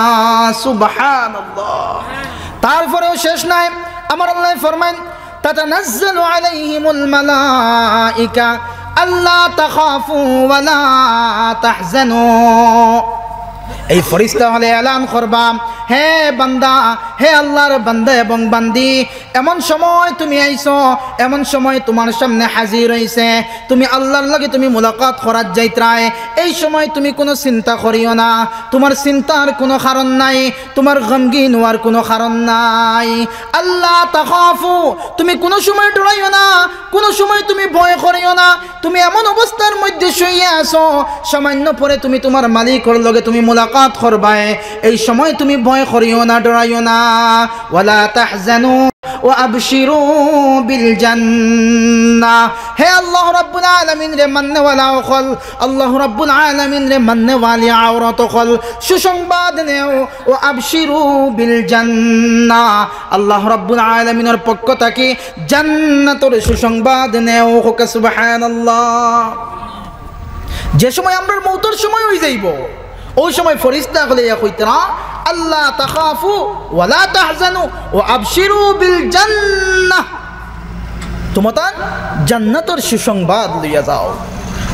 সুবহানাল্লাহ। তারপরেও শেষ নাই, আমার আল্লাহ ফরমাইন, "তাতানাজ্জালু আলাইহিমুল মালাইকা আল্লা তাখাফু ওয়া লা তাহজানু।" এই ফিরিস্তা অকলে এলান করবা, "হে বান্দা, হে আল্লাহর বান্দা এবং বান্দি, এমন সময় তুমি আইছো, এমন সময় তুমার সামনে হাজির অইছে, তুমি আল্লাহর লগে তুমি মুলাকাত করাত যাইতরায়। এই সময় তুমি কুনু চিন্তা করিও না, তুমার চিন্তার কুনু কারণ নাই, তুমার গমগিন অওয়ার কুনু কারণ নাই। আল্লা তাখাফু, তুমি কুনু সময় ডরাইও না, কুনু সময় তুমি ভয় করিও না। তুমি এমন অবস্থার মধ্যে শুইয়া আছো, সামান্য পরে তুমি তুমার মালিকর লগে তুমি মুলাকাত করবায়। এই সময় তুমি ভয় করিও না, ডরাইও না। ওয়ালা তাহজানু ওয়া আবশিরু বিল জান্নাহ।" হে আল্লাহ রাব্বুল আলামিনরে মাননেওয়ালা অকল, আল্লাহ রাব্বুল আলামিনরে মাননেওয়ালি আওরত অকল, সুসংবাদ নেও। ওয়া আবশিরু বিল জান্নাহ, আল্লাহ রাব্বুল আলামিনর পক্ষ থাকি জান্নাতর সুসংবাদ নেও। কউক্কা সুবহানাল্লাহ। যে সময় আমরার মউতর সময় অই যাইবো, অউ সময় ফিরিস্তা অকলে ইয়া কইতরা, "আল্লা তাখাফু ওয়া লা তাহজানু ওয়া আবশিরু বিল জান্নাহ।" তুমরা জান্নাতর সুসংবাদ লইয়া যাও,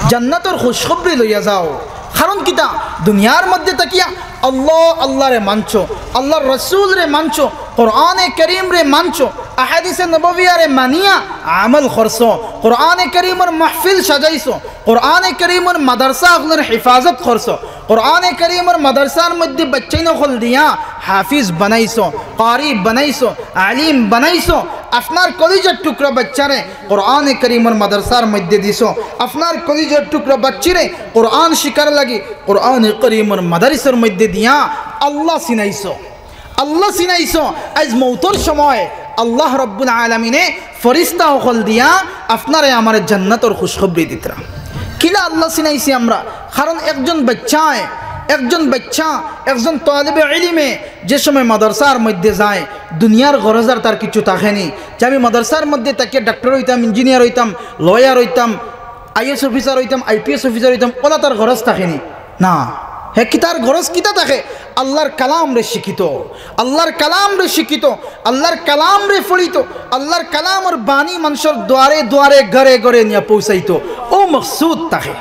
জান্নাতর খুশখবরি লইয়া যাও। কারণ কিতা? দুনিয়ার মধ্যে থাকিয়া আল্লাহ, আল্লাহরে মানছো, আল্লাহর রসুলরে মানছো, কোরআনে করিমরে মানছো, আহাদিসে নববিয়ারে মানিয়া আমল করছো, কোরআনে করিমর মাহফিল সাজাইছো, কোরআনে করিমর মাদ্রাসা অকলর হেফাজত করছো, কোরআনে করিমর মাদ্রাসার মধ্যে বাচ্চাইন অকল দিয়া হাফিজ বানাইছো, কারি বানাইছো, আলিম বানাইছো। আপনার কলিজার টুকরা বাচ্চারে কোরআনে করিমর মাদ্রাসার মধ্যে দিছো, আপনার কলিজার টুকরা বাচ্চিরে কোরআন শিকার লাগি কোরআনে করিমর মাদারিসর মধ্যে দিয়া আল্লাহ চিনাইছো, আল্লাহ চিনাইছো। আইজ মৌতর সময় আল্লাহ রব্বুল আলামিনে ফিরিস্তা অকল দিয়া আপনারে আমারে জান্নাতর খুশখবরি দিতরা। কিলা আল্লাহ চিনাইছি আমরা? কারণ একজন বাচ্চায়, একজন বাচ্চা, একজন তালিবে ইলিমে যে সময় মাদ্রাসার মধ্যে যায়, দুনিয়ার গরজ আর তার কিছু থাকেনি যে আমি মাদ্রাসার মধ্যে থাকিয়া ডাক্তার অইতাম, ইঞ্জিনিয়ার অইতাম, লয়ার অইতাম, আইএস অফিসার অইতাম, আইপিএস অফিসার অইতাম, অলা তার গরজ থাকেনি। না, হে কি তার গরজ কিতা থাকে? আল্লাহর কালামরে শিখিতো, আল্লাহর কালামরে শিখিতো, আল্লাহর কালামরে পড়িতো, আল্লাহর কালামর বাণী মানষর দুয়ারে দুয়ারে, ঘরে ঘরে নিয়া পৌঁছাইতো, অউ মকসুদ থাকে।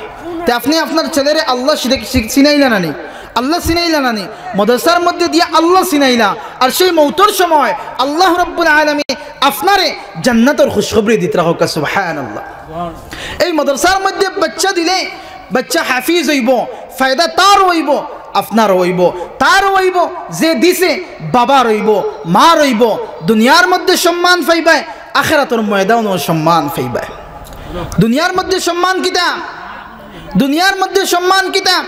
তে আপনে আপনার ছেলেরে আল্লাহ শিখ-, শিখ-, চিনাইলা না নি? আল্লাহ চিনাইলা না নি? মাদ্রাসার মধ্যে দিয়া আল্লাহ চিনাইলা, আর সেই মৌতর সময় আল্লাহ রব্বুল আলামিন আপনারে জান্নাতর খুশখবরি দিতরা। কউক্কা সুবহানাল্লাহ। এই মাদ্রাসার মধ্যে বাচ্চা দিলে বাচ্চা হাফিজ অইবো, ফায়দা তার অইবো, আপনার অইবো, তার অইবো, যে দিছে, বাবার অইবো, মার অইবো। দুনিয়ার মধ্যে সম্মান পাইবায়, আখেরাতর ময়দানও সম্মান পাইবায়। দুনিয়ার মধ্যে সম্মান কিতা? দুনিয়ার মধ্যে সম্মান কিতা?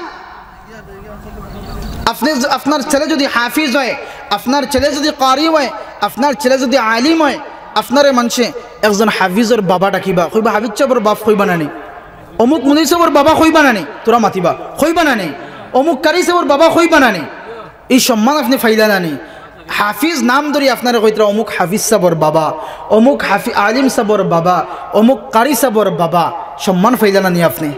আপনে য-, আপনার ছেলে যদি হাফিজ অয়, আপনার ছেলে যদি কারি অয়, আপনার ছেলে যদি আলিম অয়, আপনারে মানষে একজন হাফিজর বাবা ডাকিবা, কইবা, "হাফিজ সাবর বাপ কইবা না নি? অমুক মুল্লি সাবর বাবা কইবা না নি?" তোরা মাতিবা, "কইবা না নি? অমুক কারি সাবর বাবা কইবা না নি?" ই সম্মান আপনে পাইলা না নি? হাফিজ নাম ধরি আপনারে কইতরা, "অমুক হাফিজ সাবর বাবা, অমুক হাফি-, আলিম সাবর বাবা, অমুক কারি সাবর বাবা।" সম্মান পাইলা না নি আপনে?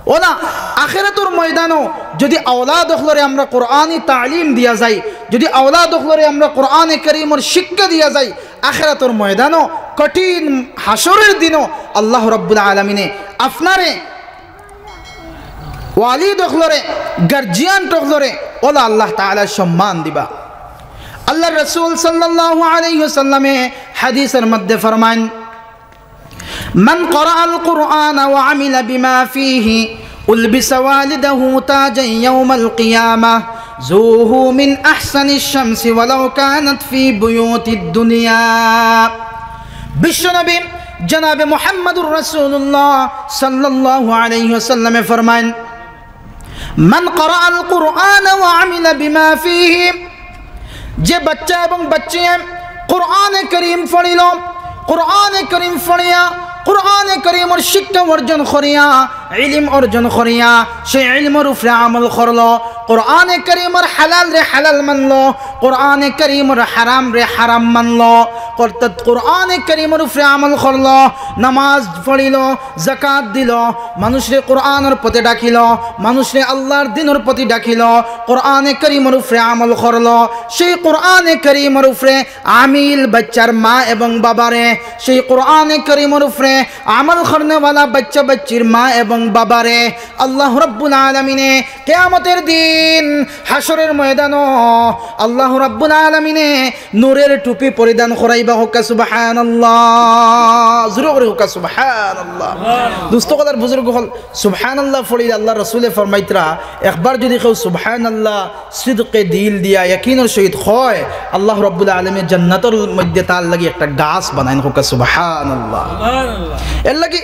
অলা আখেরাতর ময়দানো যদি আওলাদ অকলরে আমরা কোরআনি তালিম দিয়া যাই, যদি আওলাদ অকলরে আমরা কোরআনে করিমর শিক্ষা দিয়া যাই, আখেরাতর ময়দানো কঠিন হাশরর দিনো আল্লাহ রব্বুল আলামিনে আপনারে, ওয়ালিদ অকলরে, গার্জিয়ান অকলরে অলা আল্লাহ তাআলা সম্মান দিবা। আল্লাহর রাসূল সাল্লাল্লাহু আলাইহি ওয়াসাল্লামে হাদিসর মধ্যে ফরমাইন, من قرأ القرآن وعمل بما فيه ألبس والده تاجا يوم القيامة زوه من أحسن الشمس ولو كانت في بيوت الدنيا। বিশ্বনবী জনাবে মুহাম্মাদুর রাসূলুল্লাহ সাল্লাল্লাহু আলাইহি ওয়াসাল্লামে ফরমাইন, من قرأ القرآن وعمل بما فيه, যে বাচ্চা এবং বাচ্চিয়ে কোরআনে করিম পড়িল, কোরআনে করিম পড়িয়া, কোরআনে করিমর শিক্ষা অর্জন করিয়া, ইলিম অর্জন করিয়া, সেই ইলমর উপরে আমল করলো, কোরআনে করিমর হালালরে হালাল মানলো, কোরআনে করিমর হারামরে হারাম মানলো, অর্থাৎ কোরআনে করিমর উপরে আমল করলো, নামাজ পড়িলো, যাকাত দিলো, মানুষরে কোরআনর পথে ডাকিলো, মানুষরে আল্লাহর দ্বীনর প্রতি ডাকিলো, কোরআনে করিমর উপরে আমল করলো, সেই কোরআনে করিমর উপরে আমিল বাচ্চার মা এবং বাবারে, সেই কোরআনে করিমর উপরে আমল করনেওয়ালা বাচ্চা বাচ্চির মা এবং বাবারে আল্লাহ রাব্বুল আলামিনে কিয়ামতের দিন হাশরের ময়দানো আল্লাহ রাব্বুল আলামিনে নূরের টুপি পরিধান করাইবা। কউক্কা সুবহানাল্লাহ, জোরে করি কউক্কা সুবহানাল্লাহ। দোস্ত অকল আর বুজুর্গ অকল, সুবহানাল্লাহ পড়িলে আল্লাহর রাসূলে ফরমাইতরা, একবার যদি কেউ সুবহানাল্লাহ সিদকে দিল দিয়া ইয়াকিনর সহিত কয়, আল্লাহ রাব্বুল আলামিনে জান্নাতর মধ্যে তার লাগি একটা গাছ বানাইন। কউক্কা সুবহানাল্লাহ। এর লাগি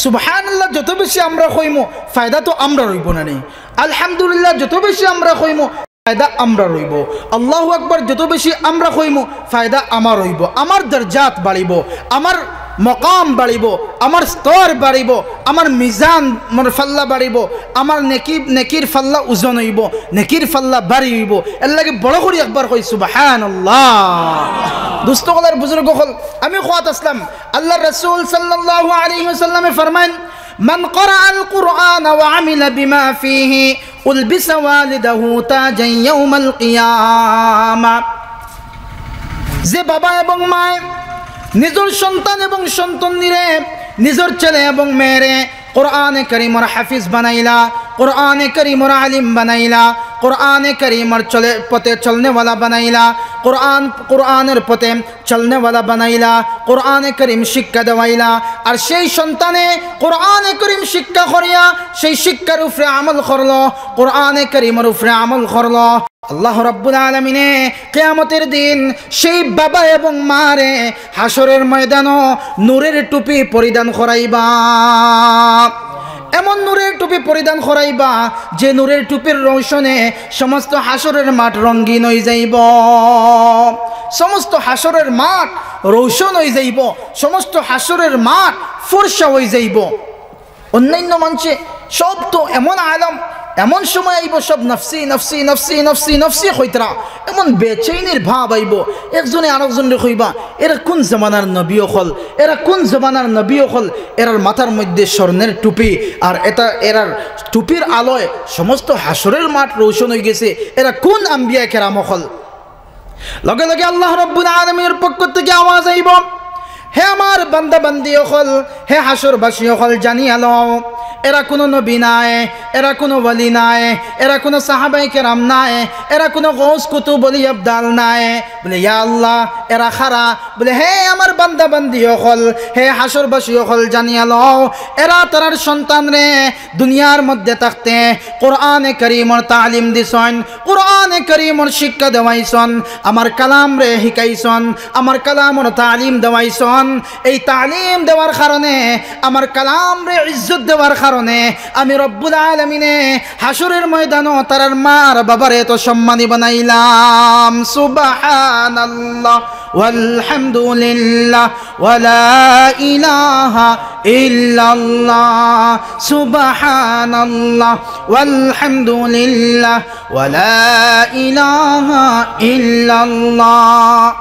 সুবহানাল্লাহ যত বেশি আমরা কইমু, ফায়দা তো আমরার অইবো না নি? আলহামদুলিল্লাহ যত বেশি আমরা কইমু, ফায়দা আমরার অইবো। আল্লাহু আকবার যত বেশি আমরা কইমু, ফায়দা আমার অইবো। আমার দরজাত বাড়িবো, আমার মকাম বাড়িবো, আমার স্তর বাড়িবো, আমার মিজান, আমার পাল্লা বাড়িবো, আমার নেকি, নেকির পাল্লা ওজন অইবো, নেকির পাল্লা ভারী অইবো। এর লাগি বড় করি একবার কই সুবহানাল্লাহ। দোস্ত অকল আর বুজুর্গ অকল, আমি কওয়াত আছলাম, আল্লাহর রাসূল সাল্লাল্লাহু আলাইহি ওয়াসাল্লামে ফরমাইন, من قرأ القرآن وعمل بما فيه উলবিসা ওয়ালিদাহু তাজান ইয়াউমাল কিয়ামা। যে বাবা এবং মায়ে নিজর সন্তান এবং সন্তন্নিরে, নিজর ছেলে এবং মেয়েরে কোরআনে করিমর হাফিজ বানাইলা, কোরআনে করিমর আলিম বানাইলা, কোরআনে করিমর চলে, পথে চলনেওয়ালা বানাইলা, কোরআন, কোরআনর পথে চলনেওয়ালা বানাইলা, কোরআনে করিম শিক্ষা দেওয়াইলা, আর সেই সন্তানে কোরআনে করিম শিক্ষা করিয়া সেই শিক্ষার উপরে আমল করলো, কোরআনে করিমর উপরে আমল করলো, আল্লাহ রাব্বুল আলামিনে কিয়ামতের দিন সেই বাবা এবং মারে হাশরের ময়দানো নূরের টুপি পরিধান করাইবা। এমন নূরের টুপি পরিধান করাইবা যে নূরের টুপির রৌশনে সমস্ত হাশরের মাঠ রঙিন অই যাইবো, সমস্ত হাশরের মাঠ রৌশন অই যাইবো, সমস্ত হাশরের মাঠ ফর্সা অই যাইবো। অন্যান্য মানষে সব তো এমন আলম, এমন সময় আইবো সব নফসি, নফসি, নফসি, নফসি, নফসি কইতরা, এমন বেচেইনির ভাব আইবো। একজনে আরকজনরে কইবা, "এরা কোন জমানার নবী অকল, এরা কোন জমানার নবী অকল, এরার মাথার মধ্যে স্বর্ণের টুপি, আর এটা এরার টুপির আলোয় সমস্ত হাশরের মাঠ রৌশন অই গেছে, এরা কোন আম্বিয়া কেরাম অকল?" লগে লগে আল্লাহ রাব্বুল আলামিনের পক্ষ থেকে আওয়াজ আইবো, "হে আমার বান্দা বান্দি অকল, হে হাশরবাসী অকল, জানিয়া লও, এরা কোনো নবী নায়, এরা কোনো ওয়ালি নায়, এরা কোনো সাহাবায়ে কেরাম নায়, এরা কোনো গৌস কুতুব অলি আবদাল নায়।" বলে, "ইয়া আল্লাহ, এরা কারা?" বলে, "হে আমার বান্দা বান্দি অকল, হে হাশরবাসী অকল, জানিয়া লও, এরা তারার সন্তানরে দুনিয়ার মধ্যে থাকতে কোরআনে করিমর তালিম দিছইন, কোরআনে করিমর শিক্ষা দেওয়াইছইন, আমার কালামরে শিখাইছইন, আমার কালামর তালিম দেওয়াইছইন। এই তালিম দেওয়ার কারণে, আমার কালামরে ইজ্জত দেওয়ার কারণে আমি রব্বুল আলামিনে হাশরের ময়দানো তারার মা আর বাবারে এত সম্মানী বানাইলাম।" সুবহানাল্লাহ, ওয়ালহামদুলিল্লাহ, ওয়ালা ইলাহা ইল্লাল্লাহ, সুবহানাল্লাহ, ওয়ালহামদুলিল্লাহ, ওয়ালা ইলাহা ইল্লাল্লাহ।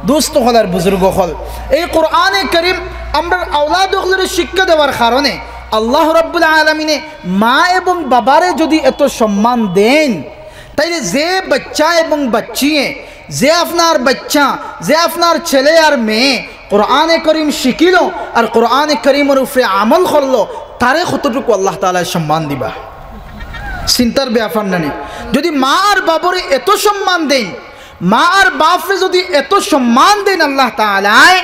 দোস্ত অকল আর বুজুর্গ অকল, এই কোরআনে করিম আমরার আওলাদ অকলরে শিক্ষা দেওয়ার কারণে আল্লাহ রাব্বুল আলামিনে মা এবং বাবারে যদি এত সম্মান দেইন, তাইলে যে বাচ্চা এবং বাচ্চিয়ে, যে আপনার বাচ্চা, যে আপনার ছেলে আর মেয়ে কোরআনে করিম শিখিল আর কোরআনে করিমর উপরে আমল করলো, তারে কতটুকু আল্লাহ তাআলায় সম্মান দিবা? চিন্তার ব্যাপার না নি? যদি মা আর বাবারে এত সম্মান দেইন, মা আর বাপরে যদি এত সম্মান দেইন আল্লাহ তাআলায়,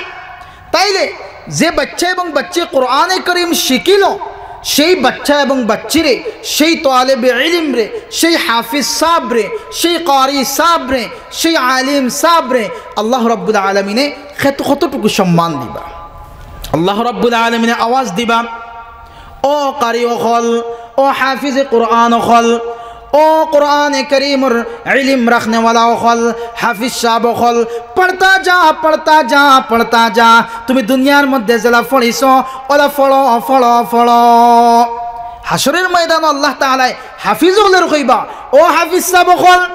তাইলে যে বাচ্চা এবং বাচ্চি কোরআনে করিম শিখিল, সেই বাচ্চা এবং বাচ্চিরে, সেই তালেবে ইলিমরে, সেই হাফিজ সাবরে, সেই কারি সাবরে, সেই আলিম সাবরে আল্লাহ রাব্বুল আলামিনে কত, কতটুকু সম্মান দিবা? আল্লাহ রাব্বুল আলামিনে আওয়াজ দিবা, "ও কারি অকল, ও হাফিজে কোরআন অকল, ও কোরআনে করিমর ইলিম রাখনেওয়ালা অকল, হাফিজ সাব অকল, পড়তা যা, পড়তা যা, পড়তা যা। তুমি দুনিয়ার মধ্যে যেলা পড়িছো, ওলা পড়ো, পড়ো, পড়ো।" হাশরের ময়দানো আল্লাহ তাআলায় হাফিজ অকলরে কইবা, "ও হাফিজ সাব অকল,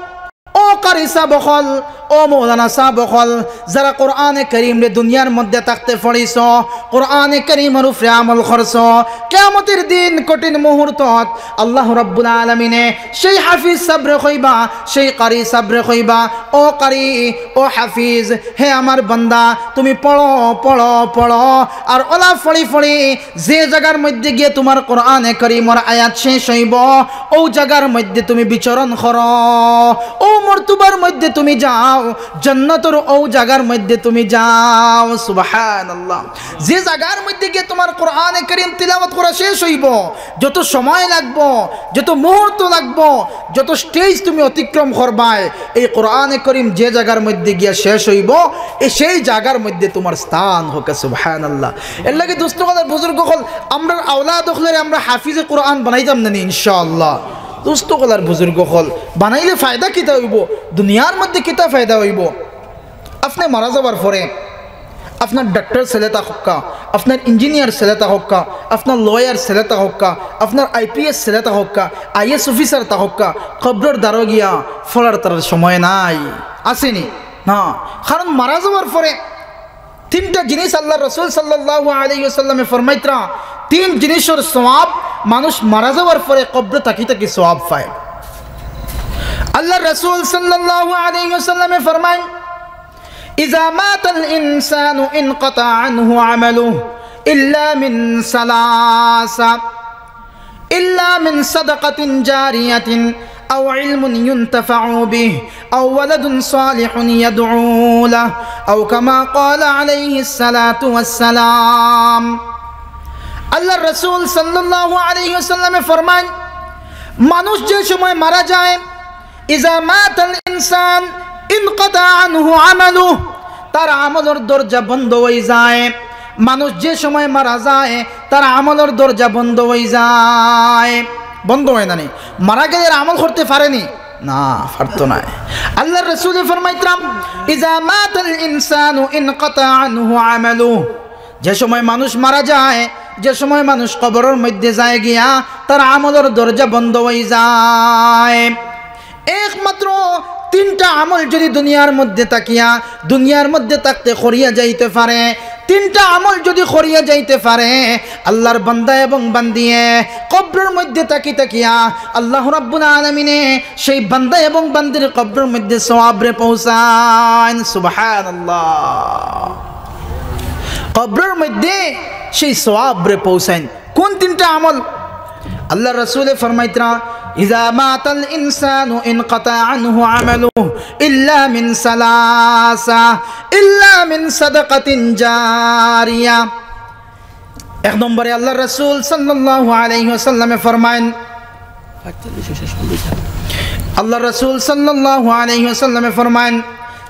ও কারি সাব অকল, ও মৌলানা সাব অকল, যারা কোরআনে করিমরে দুনিয়ার মধ্যে থাকতে পড়িছো, কোরআনে করিমর উপরে আমল করছো, কিয়ামতের দিন কঠিন মুহূর্তত আল্লাহ রাব্বুল আলামিনে সেই হাফিজ সাবরে কইবা, সেই কারি সাবরে কইবা, 'ও কারি, ও হাফিজ, হে আমার বান্দা, তুমি পড়ো, পড়ো, পড়ো।' আর ওলা পড়ি পড়ি যে জাগার মধ্যে গিয়া তুমার কোরআনে করিমর আয়াত শেষ অইবো, অউ জাগার মধ্যে তুমি বিচরণ করো, অউ মর্তবার মধ্যে তুমি যাও, জান্নাতর অউ জাগার মধ্যে তুমি যাও। সুবহানাল্লাহ। যে জাগার মধ্যে গিয়া তুমার কোরআনে করিম তিলাওয়াত করা শেষ অইবো, যত সময় লাগবো, যত মুহূর্ত লাগবো, যত stage তুমি অতিক্রম করবায়, এই কোরআনে করিম যে জাগার মধ্যে গিয়া শেষ অইবো, এ সেই জাগার মধ্যে তুমার স্থান হোক। সুবহানাল্লাহ। এর লাগি দোস্ত অকল, বুজুর্গ অকল, আমরার আওলাদ অকলরে আমরা হাফিজে কোরআন বানাইতাম না নি ইনশাআল্লাহ? দোস্ত অকল আর বুজুর্গ অকল, বানাইলে ফায়দা কিতা অইবো? দুনিয়ার মধ্যে কিতা ফায়দা অইবো? আপনে মারা যাওয়ার পরে আপনার ডাক্তার ছেলে থাকউক্কা, আপনার ইঞ্জিনিয়ার ছেলে থাকউক্কা, আপনার লয়ার ছেলে থাকউক্কা, আপনার আইপিএস ছেলে থাকউক্কা, আইএস অফিসার থাকউক্কা, কবরর দ্বারো গিয়া পড়ার তারার সময় নাই, আছে নি? না। কারণ মারা যাওয়ার পরে তিনটা জিনিস আল্লার রসুল সাল্লাল্লাহু আলাইহি ওয়াসাল্লামে ফরমাইতরা, তিন জিনিসর সওয়াব মানুষ মারা যাওয়ার পরে কবরো থাকি থাকি সওয়াব পায়। আল্লাহর রাসূল সাল্লাল্লাহু আলাইহি ওয়াসাল্লামে ফরমাইন, "ইযা মাতাল ইনসানু ইনকাতা আনহু আমালুহু ইল্লা মিন সালাসা, ইল্লা মিন সাদাকাতিন জারিয়াতিন আও ইলমিন ইউনতাফাউ বিহি আও ওয়ালাদিন সালিহিন ইয়াদউ লাহু, আও কামা ক্বালা আলাইহিস সালাতু ওয়াস সালাম।" আল্লাহর রাসূল সাল্লাল্লাহু আলাইহি ওয়াসাল্লামে ফরমাইন, মানুষ যে সময় মারা যায়, "ইযা মাতাল ইনসান ইনকাতা আনহু আমালুহু", তার আমলর দরজা বন্ধ অই যায়। মানুষ যে সময় মারা যায়, তার আমলর দরজা বন্ধ অই যায়। বন্ধ অয় না নি? মারা গেলে আর আমল করতে পারে নি? না, পারতো নায়। আল্লাহর রাসূলে ফরমাইতরা, "ইযা মাতাল ইনসানু ইনকাতা আনহু আমালুহু", যে সময় মানুষ মারা যায়, যে সময় মানুষ কবরর মধ্যে যায় গিয়া, তার আমলর দরজা বন্ধ অই যায়। একমাত্র তিনটা আমল যদি দুনিয়ার মধ্যে থাকিয়া, দুনিয়ার মধ্যে থাকতে করিয়া যাইতে পারে, তিনটা আমল যদি করিয়া যাইতে পারে, আল্লাহর বান্দা এবং বান্দিয়ে কবরর মধ্যে থাকি থাকিয়া আল্লাহ রাব্বুল আলামিনে সেই বান্দা এবং বান্দির কবরর মধ্যে সওয়াবরে পৌঁছাইন। সুবহানাল্লাহ। কবরর মধ্যে সেই সওয়াবরে পৌঁছাইন। কোন তিনটা আমল? আল্লাহর রাসূলে ফরমাইতরা, "ইযা মাতাল ইনসানু ইনকাতা আনহু আমালুহু ইল্লা মিন সালাসা, ইল্লা মিন সাদাকাতিন জারিয়া।" এক নম্বরে আল্লাহর রাসূল সাল্লাল্লাহু আলাইহি ওয়াসাল্লামে ফরমাইন, আল্লাহর রাসূল সাল্লাল্লাহু আলাইহি ওয়াসাল্লামে ফরমাইন,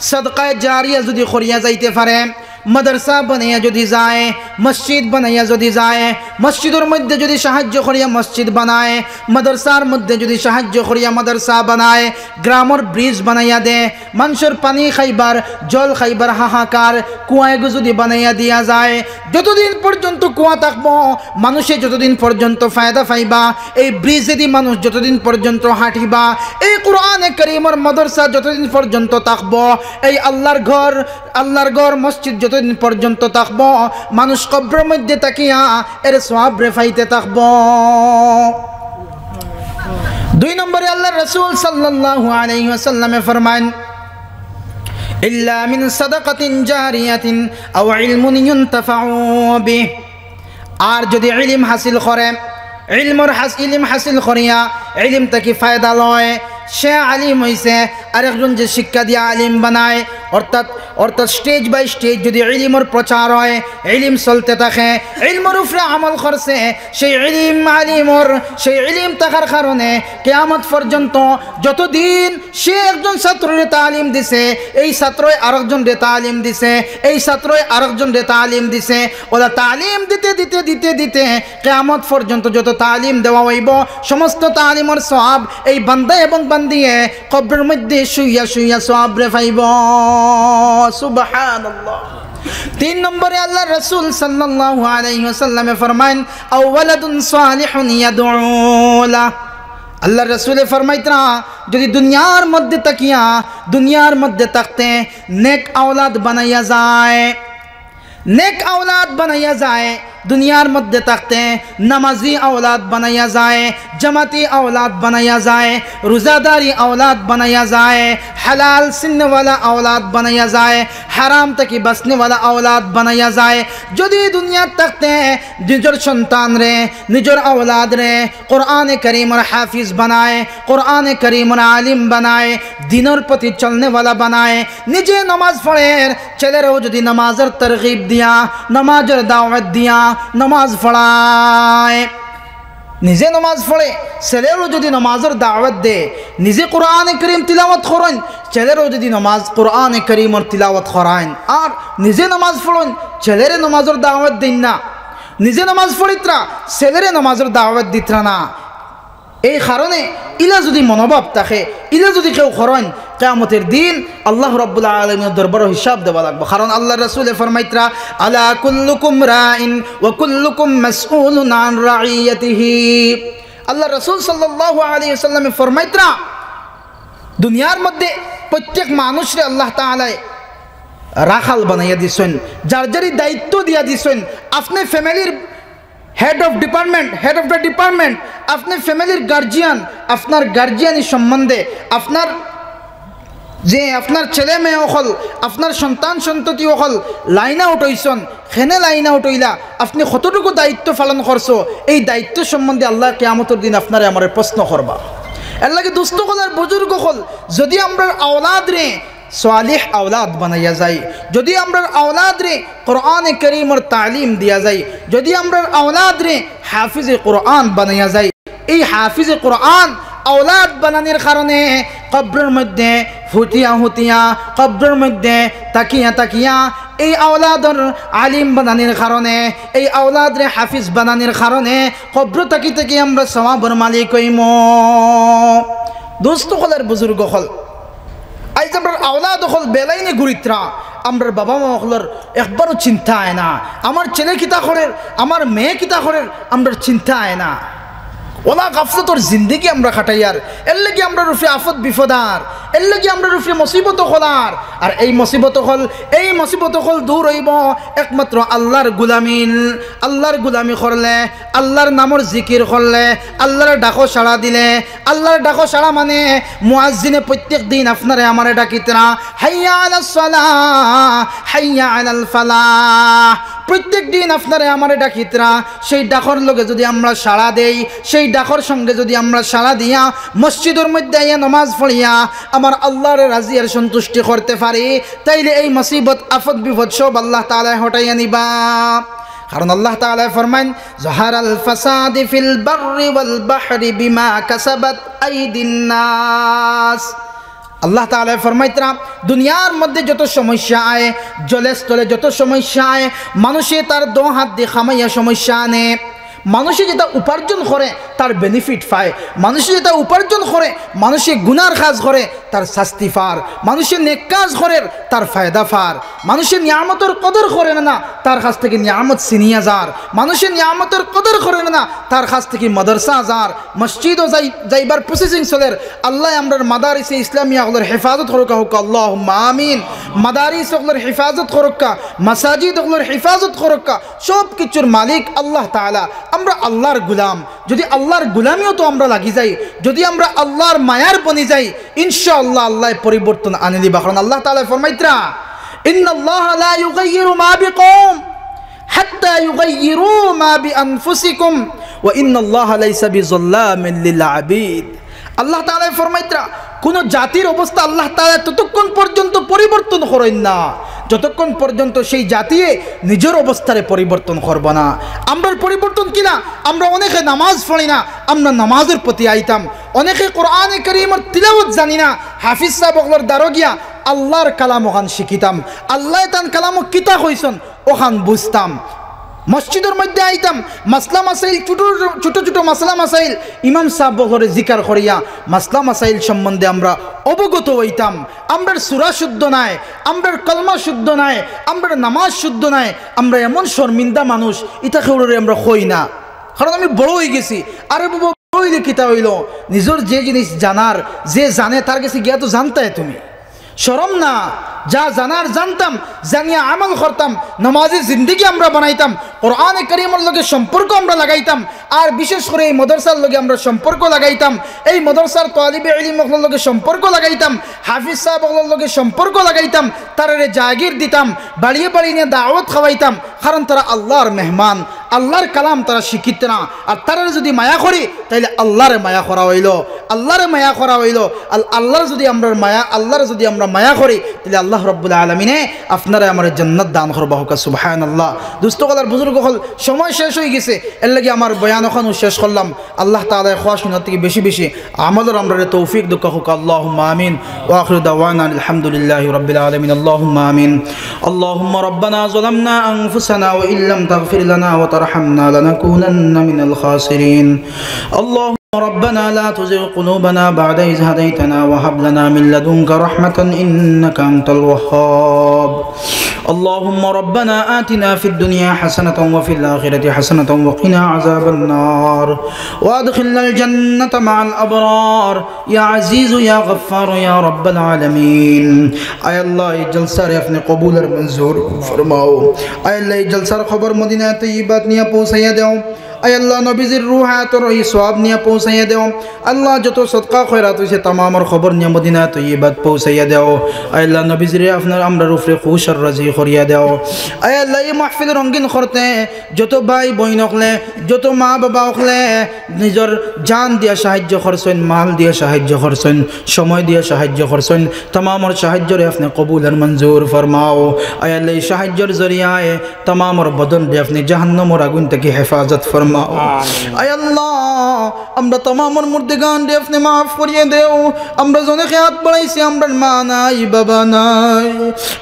সদকায়ে জারিয়া যদি করিয়া যাইতে পারে, মাদ্রাসা বানাইয়া যদি যায়, মসজিদ বানাইয়া যদি যায়, মসজিদর মধ্যে যদি সাহায্য করিয়া মসজিদ বানায়, মাদ্রাসার মধ্যে যদি সাহায্য করিয়া মাদ্রাসা বানায়, গ্রামর ব্রিজ বানাইয়া দে, মানষর পানি খাইবার, জল খাইবার হাহাকার, কুয়া এগু যদি বানাইয়া দিয়া যায়, যতদিন পর্যন্ত কুয়া থাকবো, মানুষে যতদিন পর্যন্ত ফায়দা পাইবা, এই ব্রিজেদি মানুষ যতদিন পর্যন্ত হাঁটিবা, এই কোরআনে করিমর মাদ্রাসা যতদিন পর্যন্ত থাকবো, এই আল্লাহর ঘর, আল্লাহর ঘর মসজিদ যতদিন পর্যন্ত থাকবো, মানুষ কবরর মধ্যে থাকিয়া এর সওয়াবরে পাইতে থাকবো। দুই নম্বরে আল্লাহর রাসূল সাল্লাল্লাহু আলাইহি ওয়াসাল্লামে ফরমাইন, "ইল্লা মিন সাদাকাতিন জারিয়াতিন আও ইলমিন ইউনতাফাউ বিহি।" আর যদি ইলিম হাসিল করে, ইলমর হাস-, ইলিম হাসিল করিয়া ইলিম থাকি ফায়দা লয়, সে আলিম অইছে, আরেকজন যে শিক্ষা দিয়া আলিম বানায়, অর্থাৎ, অর্থাৎ stage by stage যদি ইলিমর প্রচার হয়, ইলিম চলতে থাকে, ইলমর উপরে আমল করছে, সেই ইলিম আলিমর, সেই ইলিম থাকার কারণে কিয়ামত পর্যন্ত যতদিন সে একজন ছাত্ররে তালিম দিছে, এই ছাত্রই আরেকজনরে তালিম দিছে, এই ছাত্রই আরেকজনরে তালিম দিছে, ওলা তালিম দিতে, দিতে, দিতে, দিতে কিয়ামত পর্যন্ত যত তালিম দেওয়া অইবো, সমস্ত তালিমর সওয়াব এই বান্দা এবং বান্দিয়ে কবরর মধ্যে শুইয়া শুইয়া সওয়াবরে পাইবো। সুবহানাল্লাহ। তিন নম্বরে আল্লাহর রাসূল সাল্লাল্লাহু আলাইহি ওয়াসাল্লামে ফরমাইন, "আও ওয়ালাদুন সালিহুন ইয়াদউ লাহু।" আল্লাহর রাসূলে ফরমাইতরা, যদি দুনিয়ার মধ্যে থাকিয়া, দুনিয়ার মধ্যে থাকতে নেক আওলাদ বানাইয়া যায়, নেক আওলাদ বানাইয়া যায়, দুনিয়ার মধ্যে থাকতে নামাজি আওলাদ বানাইয়া যায়, জামাতি আওলাদ বানাইয়া যায়, রোজাদারি আওলাদ বানাইয়া যায়, হালাল চিননেওয়ালা আওলাদ বানাইয়া যায়, হারাম থাকি বাঁচনেওয়ালা আওলাদ বানাইয়া যায়। যদি দুনিয়াত থাকতে নিজর সন্তানরে, নিজর আওলাদরে কোরআনে করিমর হাফিজ বানায়, কোরআনে করিমর আলিম বানায়, দ্বীনর প্রতি চলনেওয়ালা বানায়, নিজে নমাজ পড়ের, ছেলেরেও যদি নমাজর তরগিব দিয়া, নমাজর দাওয়াত দিয়া, নমাজ পড়ায়, নিজে নমাজ পড়ে, ছেলেরেও যদি নমাজর দাওয়াত দে, নিজে কোরআনে করিম তিলাওয়াত করইন, ছেলেরেও যদি নমাজ কোরআনে করিমর তিলাওয়াত করাইন, আর নিজে নমাজ পড়ইন, ছেলেরে নমাজর দাওয়াত দেইন না, নিজে নমাজ পড়িতরা, ছেলেরে নমাজর দাওয়াত দিতরা না। এই কারণে ইলা যদি মনোভাব থাকে, ইলা যদি কেউ করইন, কিয়ামতর দিন আল্লাহ রাব্বুল আলামিনর দরবারো হিসাব দেওয়া লাগবো। কারণ আল্লাহর রাসূলে ফরমাইতরা, "আলা কুল্লুকুম রাইন ওয়া কুল্লুকুম মাসউলুন আন রাইয়াতিহি।" আল্লাহর রাসূল সাল্লাল্লাহু আলাইহি ওয়াসাল্লামে ফরমাইতরা, দুনিয়ার মধ্যে প্রত্যেক মানুষরে আল্লাহ তাআলায় রাখাল বানাইয়া দিছইন, যার যারই দায়িত্ব দিয়া দিছইন। আপনে ফ্যামিলির Head of department, head of the department, আপনি ফ্যামিলির গার্জিয়ান। আপনার গার্জিয়ানি সম্বন্ধে আপনার যে আপনার ছেলে মেয়ে অকল, আপনার সন্তান সন্ততি অকল লাইন আউট অইছইন, কেনে লাইন আউট অইলা, আপনি কতটুকু দায়িত্ব পালন করছো, এই দায়িত্ব সম্বন্ধে আল্লায় কিয়ামতর দিন আপনারে আমারে প্রশ্ন করবা। এরলাগি দোস্ত অকল আর বুজুর্গ অকল, যদি আমরার আওলাদরে সালিহ আওলাদ বানাইয়া যাই, যদি আমরার আওলাদরে কোরআনে করিমর তালিম দিয়া যাই, যদি আমরার আওলাদরে হাফিজে কোরআন বানাইয়া যাই, এই হাফিজে কোরআন আওলাদ বানানির কারণে কবরর মধ্যে হুতিয়া হুতিয়া, কবরর মধ্যে তাকিয়া তাকিয়া, এই আওলাদর আলিম বানানির কারণে, এই আওলাদরে হাফিজ বানানির কারণে কবর থাকি থাকি আমরা সওয়াবর মালিক অইমু। দোস্ত অকল আর বুজুর্গ অকল, আইজ আমরার আওলাদ অকল বেলাইনে ঘুরিত্রা, আমরার বাবা মা অকলর একবারও চিন্তা অয় না, আমার ছেলে কিতা করের, আমার মেয়ে কিতা করের, আমরার চিন্তা অয় না। অলা গাফলতর জিন্দেগি আমরা কাটাইয়ার, এরলাগি আমরার উপরে আফত বিপদ আর, এরলাগি আমরার উপরে মুসিবত অকল আর। আর এই মুসিবত অকল, এই মুসিবত অকল দূর অইবো একমাত্র আল্লার গুলামিন, আল্লার গুলামি করলে, আল্লার নামর জিকির করলে, আল্লার ডাকো সাড়া দিলে। আল্লার ডাকো সাড়া মানে মুয়াজ্জিনে প্রত্যেক দিন আপনারে আমারে ডাকিত্রা, "হাইয়া আলাস সালাহ, হাইয়া আলাল ফালাহ।" প্রত্যেক দিন আপনারে আমারে ডাকিত্রা, সেই ডাকর লগে যদি আমরা সাড়া দেই, সেই ডাকর সঙ্গে যদি আমরা সাড়া দিয়া মসজিদর মধ্যে আইয়া নামাজ পড়িয়া আমার আল্লারে রাজি আর সন্তুষ্টি করতে পারি, তাইলে এই মুসিবত, আফত, বিপদ সব আল্লাহ তাআলায় হটাইয়া নিবা। কারণ আল্লাহ তাআলায় ফরমাইন, "জাহারাল ফাসাদু ফিল বাররি ওয়াল বাহরি বিমা কাসাবাত আইদিন নাস।" আল্লাহ তাআলায় ফরমাইত্রা, দুনিয়ার মধ্যে যত সমস্যা আয়, জলে স্থলে যত সমস্যা আয়, মানুষে তার দো হাত দি কামাইয়া সমস্যা আনে। মানুষে যেটা উপার্জন করে, তার বেনিফিট পায়। মানুষে যেটা উপার্জন করে, মানুষে গুনার কাজ করে, তার শাস্তি পার। মানুষে নেক কাজ করের, তার ফায়দা পার। মানুষে নিয়ামতর কদর করের না, তার কাছ থাকি নিয়ামত ছিনিয়া যার। মানুষে নিয়ামতর কদর করের না, তার কাছ থাকি মাদ্রাসা যার, মসজিদও যাই-, যাইবার প্রসেসিং চলের। আল্লায় আমরার মাদারিসে ইসলামিয়া অকলর হেফাজত করউক্কা, কউক্কা আল্লাহুম্মা আমিন। মাদারিস অকলর হেফাজত করউক্কা, মাসাজিদ অকলর হেফাজত করউক্কা। সব কিছুর মালিক আল্লাহ তাআলা। আমরা আল্লার গুলাম। যদি আল্লার গুলামিও তো আমরা লাগি যাই, যদি আমরা আল্লার মায়ার বনি যাই, ইনশাআল্লাহ আল্লায় পরিবর্তন আনি দিবা। কারণ আল্লাহ তাআলায় ফরমাইত্রা, "ইন্নাল্লাহা লা ইউগাইয়িরু মা বিকাওমিন হাত্তা ইউগাইয়িরু মা বিআনফুসিহিম ওয়া ইন্নাল্লাহা লাইসা বিযাল্লামিন লিল আবিদ।" আল্লাহ তাআলায় ফরমাইত্রা, কোনো জাতির অবস্থা আল্লাহ তাআলায় ততক্ষণ পর্যন্ত পরিবর্তন করইন না, যতক্ষণ পর্যন্ত সেই জাতিয়ে নিজর অবস্থারে পরিবর্তন করবো না। আমরার পরিবর্তন কিলা? আমরা অনেকে নামাজ পড়ি না, আমরা নামাজর প্রতি আইতাম। অনেকে কোরআনে করিমর তিলাওয়াত জানি না, হাফিজ সাব অকলর দ্বারো গিয়া আল্লার কালাম অখান শিখিতাম। আল্লায় তান কালামো কিতা কইছইন, অখান বুঝতাম। মসজিদর মধ্যে আইতাম, মাসলা মাসাইল, ছোট ছোট, ছোট ছোট মাসলা মাসাইল ইমাম সাব অকলরে জিকার করিয়া মাসলা মাসাইল সম্বন্ধে আমরা অবগত অইতাম। আমরার সূরা শুদ্ধ নায়, আমরার কলমা শুদ্ধ নায়, আমরার নামাজ শুদ্ধ নায়, আমরা এমন শর্মিন্দা মানুষ, ইতা কেউরে আমরা কই না, কারণ আমি বড় অইগেছি। আরে বাবা, বড় অইলে কিতা অইলো? নিজর যে জিনিস জানার, যে জানে, তার গেছে গিয়া তো জানতায় তুমি। শরম না? যা জানার জানতাম, জানিয়া আমল করতাম, নামাজি জিন্দেগি আমরা বানাইতাম, কোরআনে করিমর লগে সম্পর্ক আমরা লাগাইতাম, আর বিশেষ করি এই মাদ্রাসার লগে আমরা সম্পর্ক লাগাইতাম। এই মাদ্রাসার তালিবে ইলিম অকলর লগে সম্পর্ক লাগাইতাম, হাফিজ সাব অকলর লগে সম্পর্ক লাগাইতাম, তারারে জাগির দিতাম, বাড়িয়ে বাড়িয়ে নিয়া দাওয়াত খাওয়াইতাম, কারণ তারা আল্লার মেহমান, আল্লার কালাম তারা শিখিত্রা। আর তারারে যদি মায়া করি, তাইলে আল্লারে মায়া করা অইলো, আল্লারে মায়া করা অইলো। আল-, আল্লারে যদি আমরা মায়া, আল্লারে যদি আমরা মায়া করি, তাইলে আল্লাহ রাব্বুল আলামিনে আপনারে আমারে জান্নাত দান করবা, কউক্কা সুবহানাল্লাহ। দোস্ত অকল আর বুজুর্গ অকল, সময় শেষ অইগেছে, এরলাগি আমার বয়ান অখানো শেষ করলাম। আল্লাহ তাআলায় কওয়া শুনার থাকি বেশি বেশি আমলর আমরারে তৌফিক দেউক্কা, কউক্কা আল্লাহুম্মা আমিন। وآخر دعوانا الحمد لله رب العالمين. اللهم آمين. اللهم ربنا ظلمنا أنفسنا وإن لم تغفر لنا وترحمنا لنكونن من الخاسرين. اللهم ربنا لا تزغ قلوبنا بعد إذ هديتنا وهب لنا من لدنك رحمة إنك أنت الوهاب. اللهم ربنا آتنا في الدنيا حسنة وفي الآخرة حسنة وقنا عذاب النار. وأدخلنا الجنة مع الأبرار. يا عزيز يا غفار يا رب العالمين. আয় আল্লাহ, এই জলসারে আপনি কবুল আর মঞ্জুর ফরমাও। আয় আল্লাহ, এই জলসার খবর মদিনা তৈয়বাত নিয়া পৌঁছাইয়া দাও। আয় আল্লাহ, নবীজির রুহ হায়াতর ই সওয়াব নিয়া পৌঁছাইয়া দেও। আল্লাহ, যত সদকা খয়রাত অইছে, তামামর খবর নিয়া মদিনা তৈয়বাত পৌঁছাইয়া দেও। আয় আল্লাহ, নবীজিরে আপনার আমরার উপরে খুশ আর রাজি করিয়া দেও। আয় আল্লাহ, ই মাহফিল রঙিন করতে যত ভাই বইন অকলে, যত মা বাবা অকলে নিজর জান দিয়া সাহায্য করছইন, মাল দিয়া সাহায্য করছইন, সময় দিয়া সাহায্য করছইন, তামামর সাহায্যরে আপনে কবুল আর মঞ্জুর ফরমাও। আয় আল্লাহ, ই সাহায্যর জরিয়ায় তামামর বদনরে আপনে জাহান্নামর আগুন থাকি হেফাজত ফরমাও। আমিন। আয় আল্লাহ, আমরা তামামর মুর্দেগানরে আপনে মাফ করিয়া দেও। আমরা জনকে হাত বাড়াইছি, আমরার মা নাই, বাবা নাই।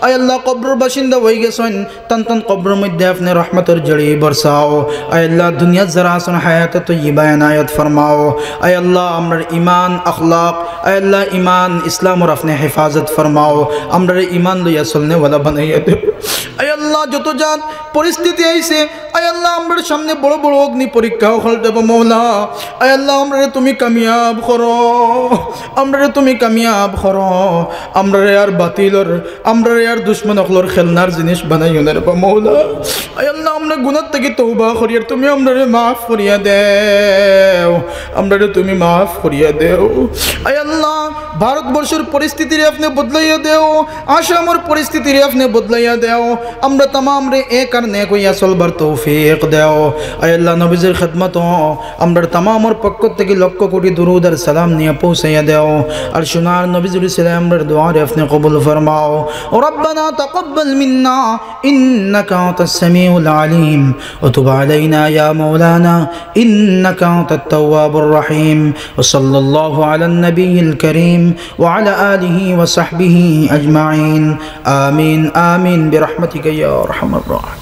আয় আল্লাহ, কবরর বাসিন্দা অইগেছইন, তান তান কবরর মধ্যে আপনে রহমতর ঝড়ি বরসাও। আয় আল্লাহ, দুনিয়াত যারা আছইন, হায়াতে তৈয়বা এনায়েত ফরমাও। আয় আল্লাহ, আমরার ইমান, আখলাক, আয় আল্লাহ, ইমান ইসলামর আপনে হেফাজত ফরমাও। আমরারে ইমান লইয়া চলনেওয়ালা বানাইয়া দেও। আয় আল্লাহ, যত জাত পরিস্থিতি আইছে, আয় আল্লাহ, আমরার সামনে বড় বড় অগ্নি পরীক্ষা অকল দেব মৌলা। আয় আল্লাহ, আমরারে তুমি কামিয়াব করো, আমরারে তুমি কামিয়াব করো। আমরারে আর বাতিলর, আমরারে আর দুশমন অকলর খেলনার জিনিস বানাইও না রে বা মৌলা। আয় আল্লাহ, আমরা গুনার থাকি তওবা করিয়ার, তুমি আমরারে মাফ করিয়া দেও, আমরারে তুমি মাফ করিয়া দেও। আয় আল্লাহ, ভারতবর্ষর পরিস্থিতিরে আপনে বদলাইয়া দেও, আসামর পরিস্থিতিরে আপনে বদলাইয়া দেও। আমরা তামামরে এক আর নেক অইয়া চলবার তৌফিক দেও। আয় আল্লাহ, নবীজির খেদমতো আমরার তামামর পক্ষ থাকি লক্ষ কোটি দুরুদ আর সালাম নিয়া পৌঁছাইয়া দেও। আর সোনার নবীজির সালামর দোয়ারে আপনে কবুল ফরমাও। ربنا تقبل منا إنك أنت السميع العليم وتب علينا يا مولانا إنك أنت التواب الرحيم. وصلى الله على النبي الكريم وعلى آله وصحبه أجمعين. آمين، آمين، برحمتك يا أرحم الراحمين.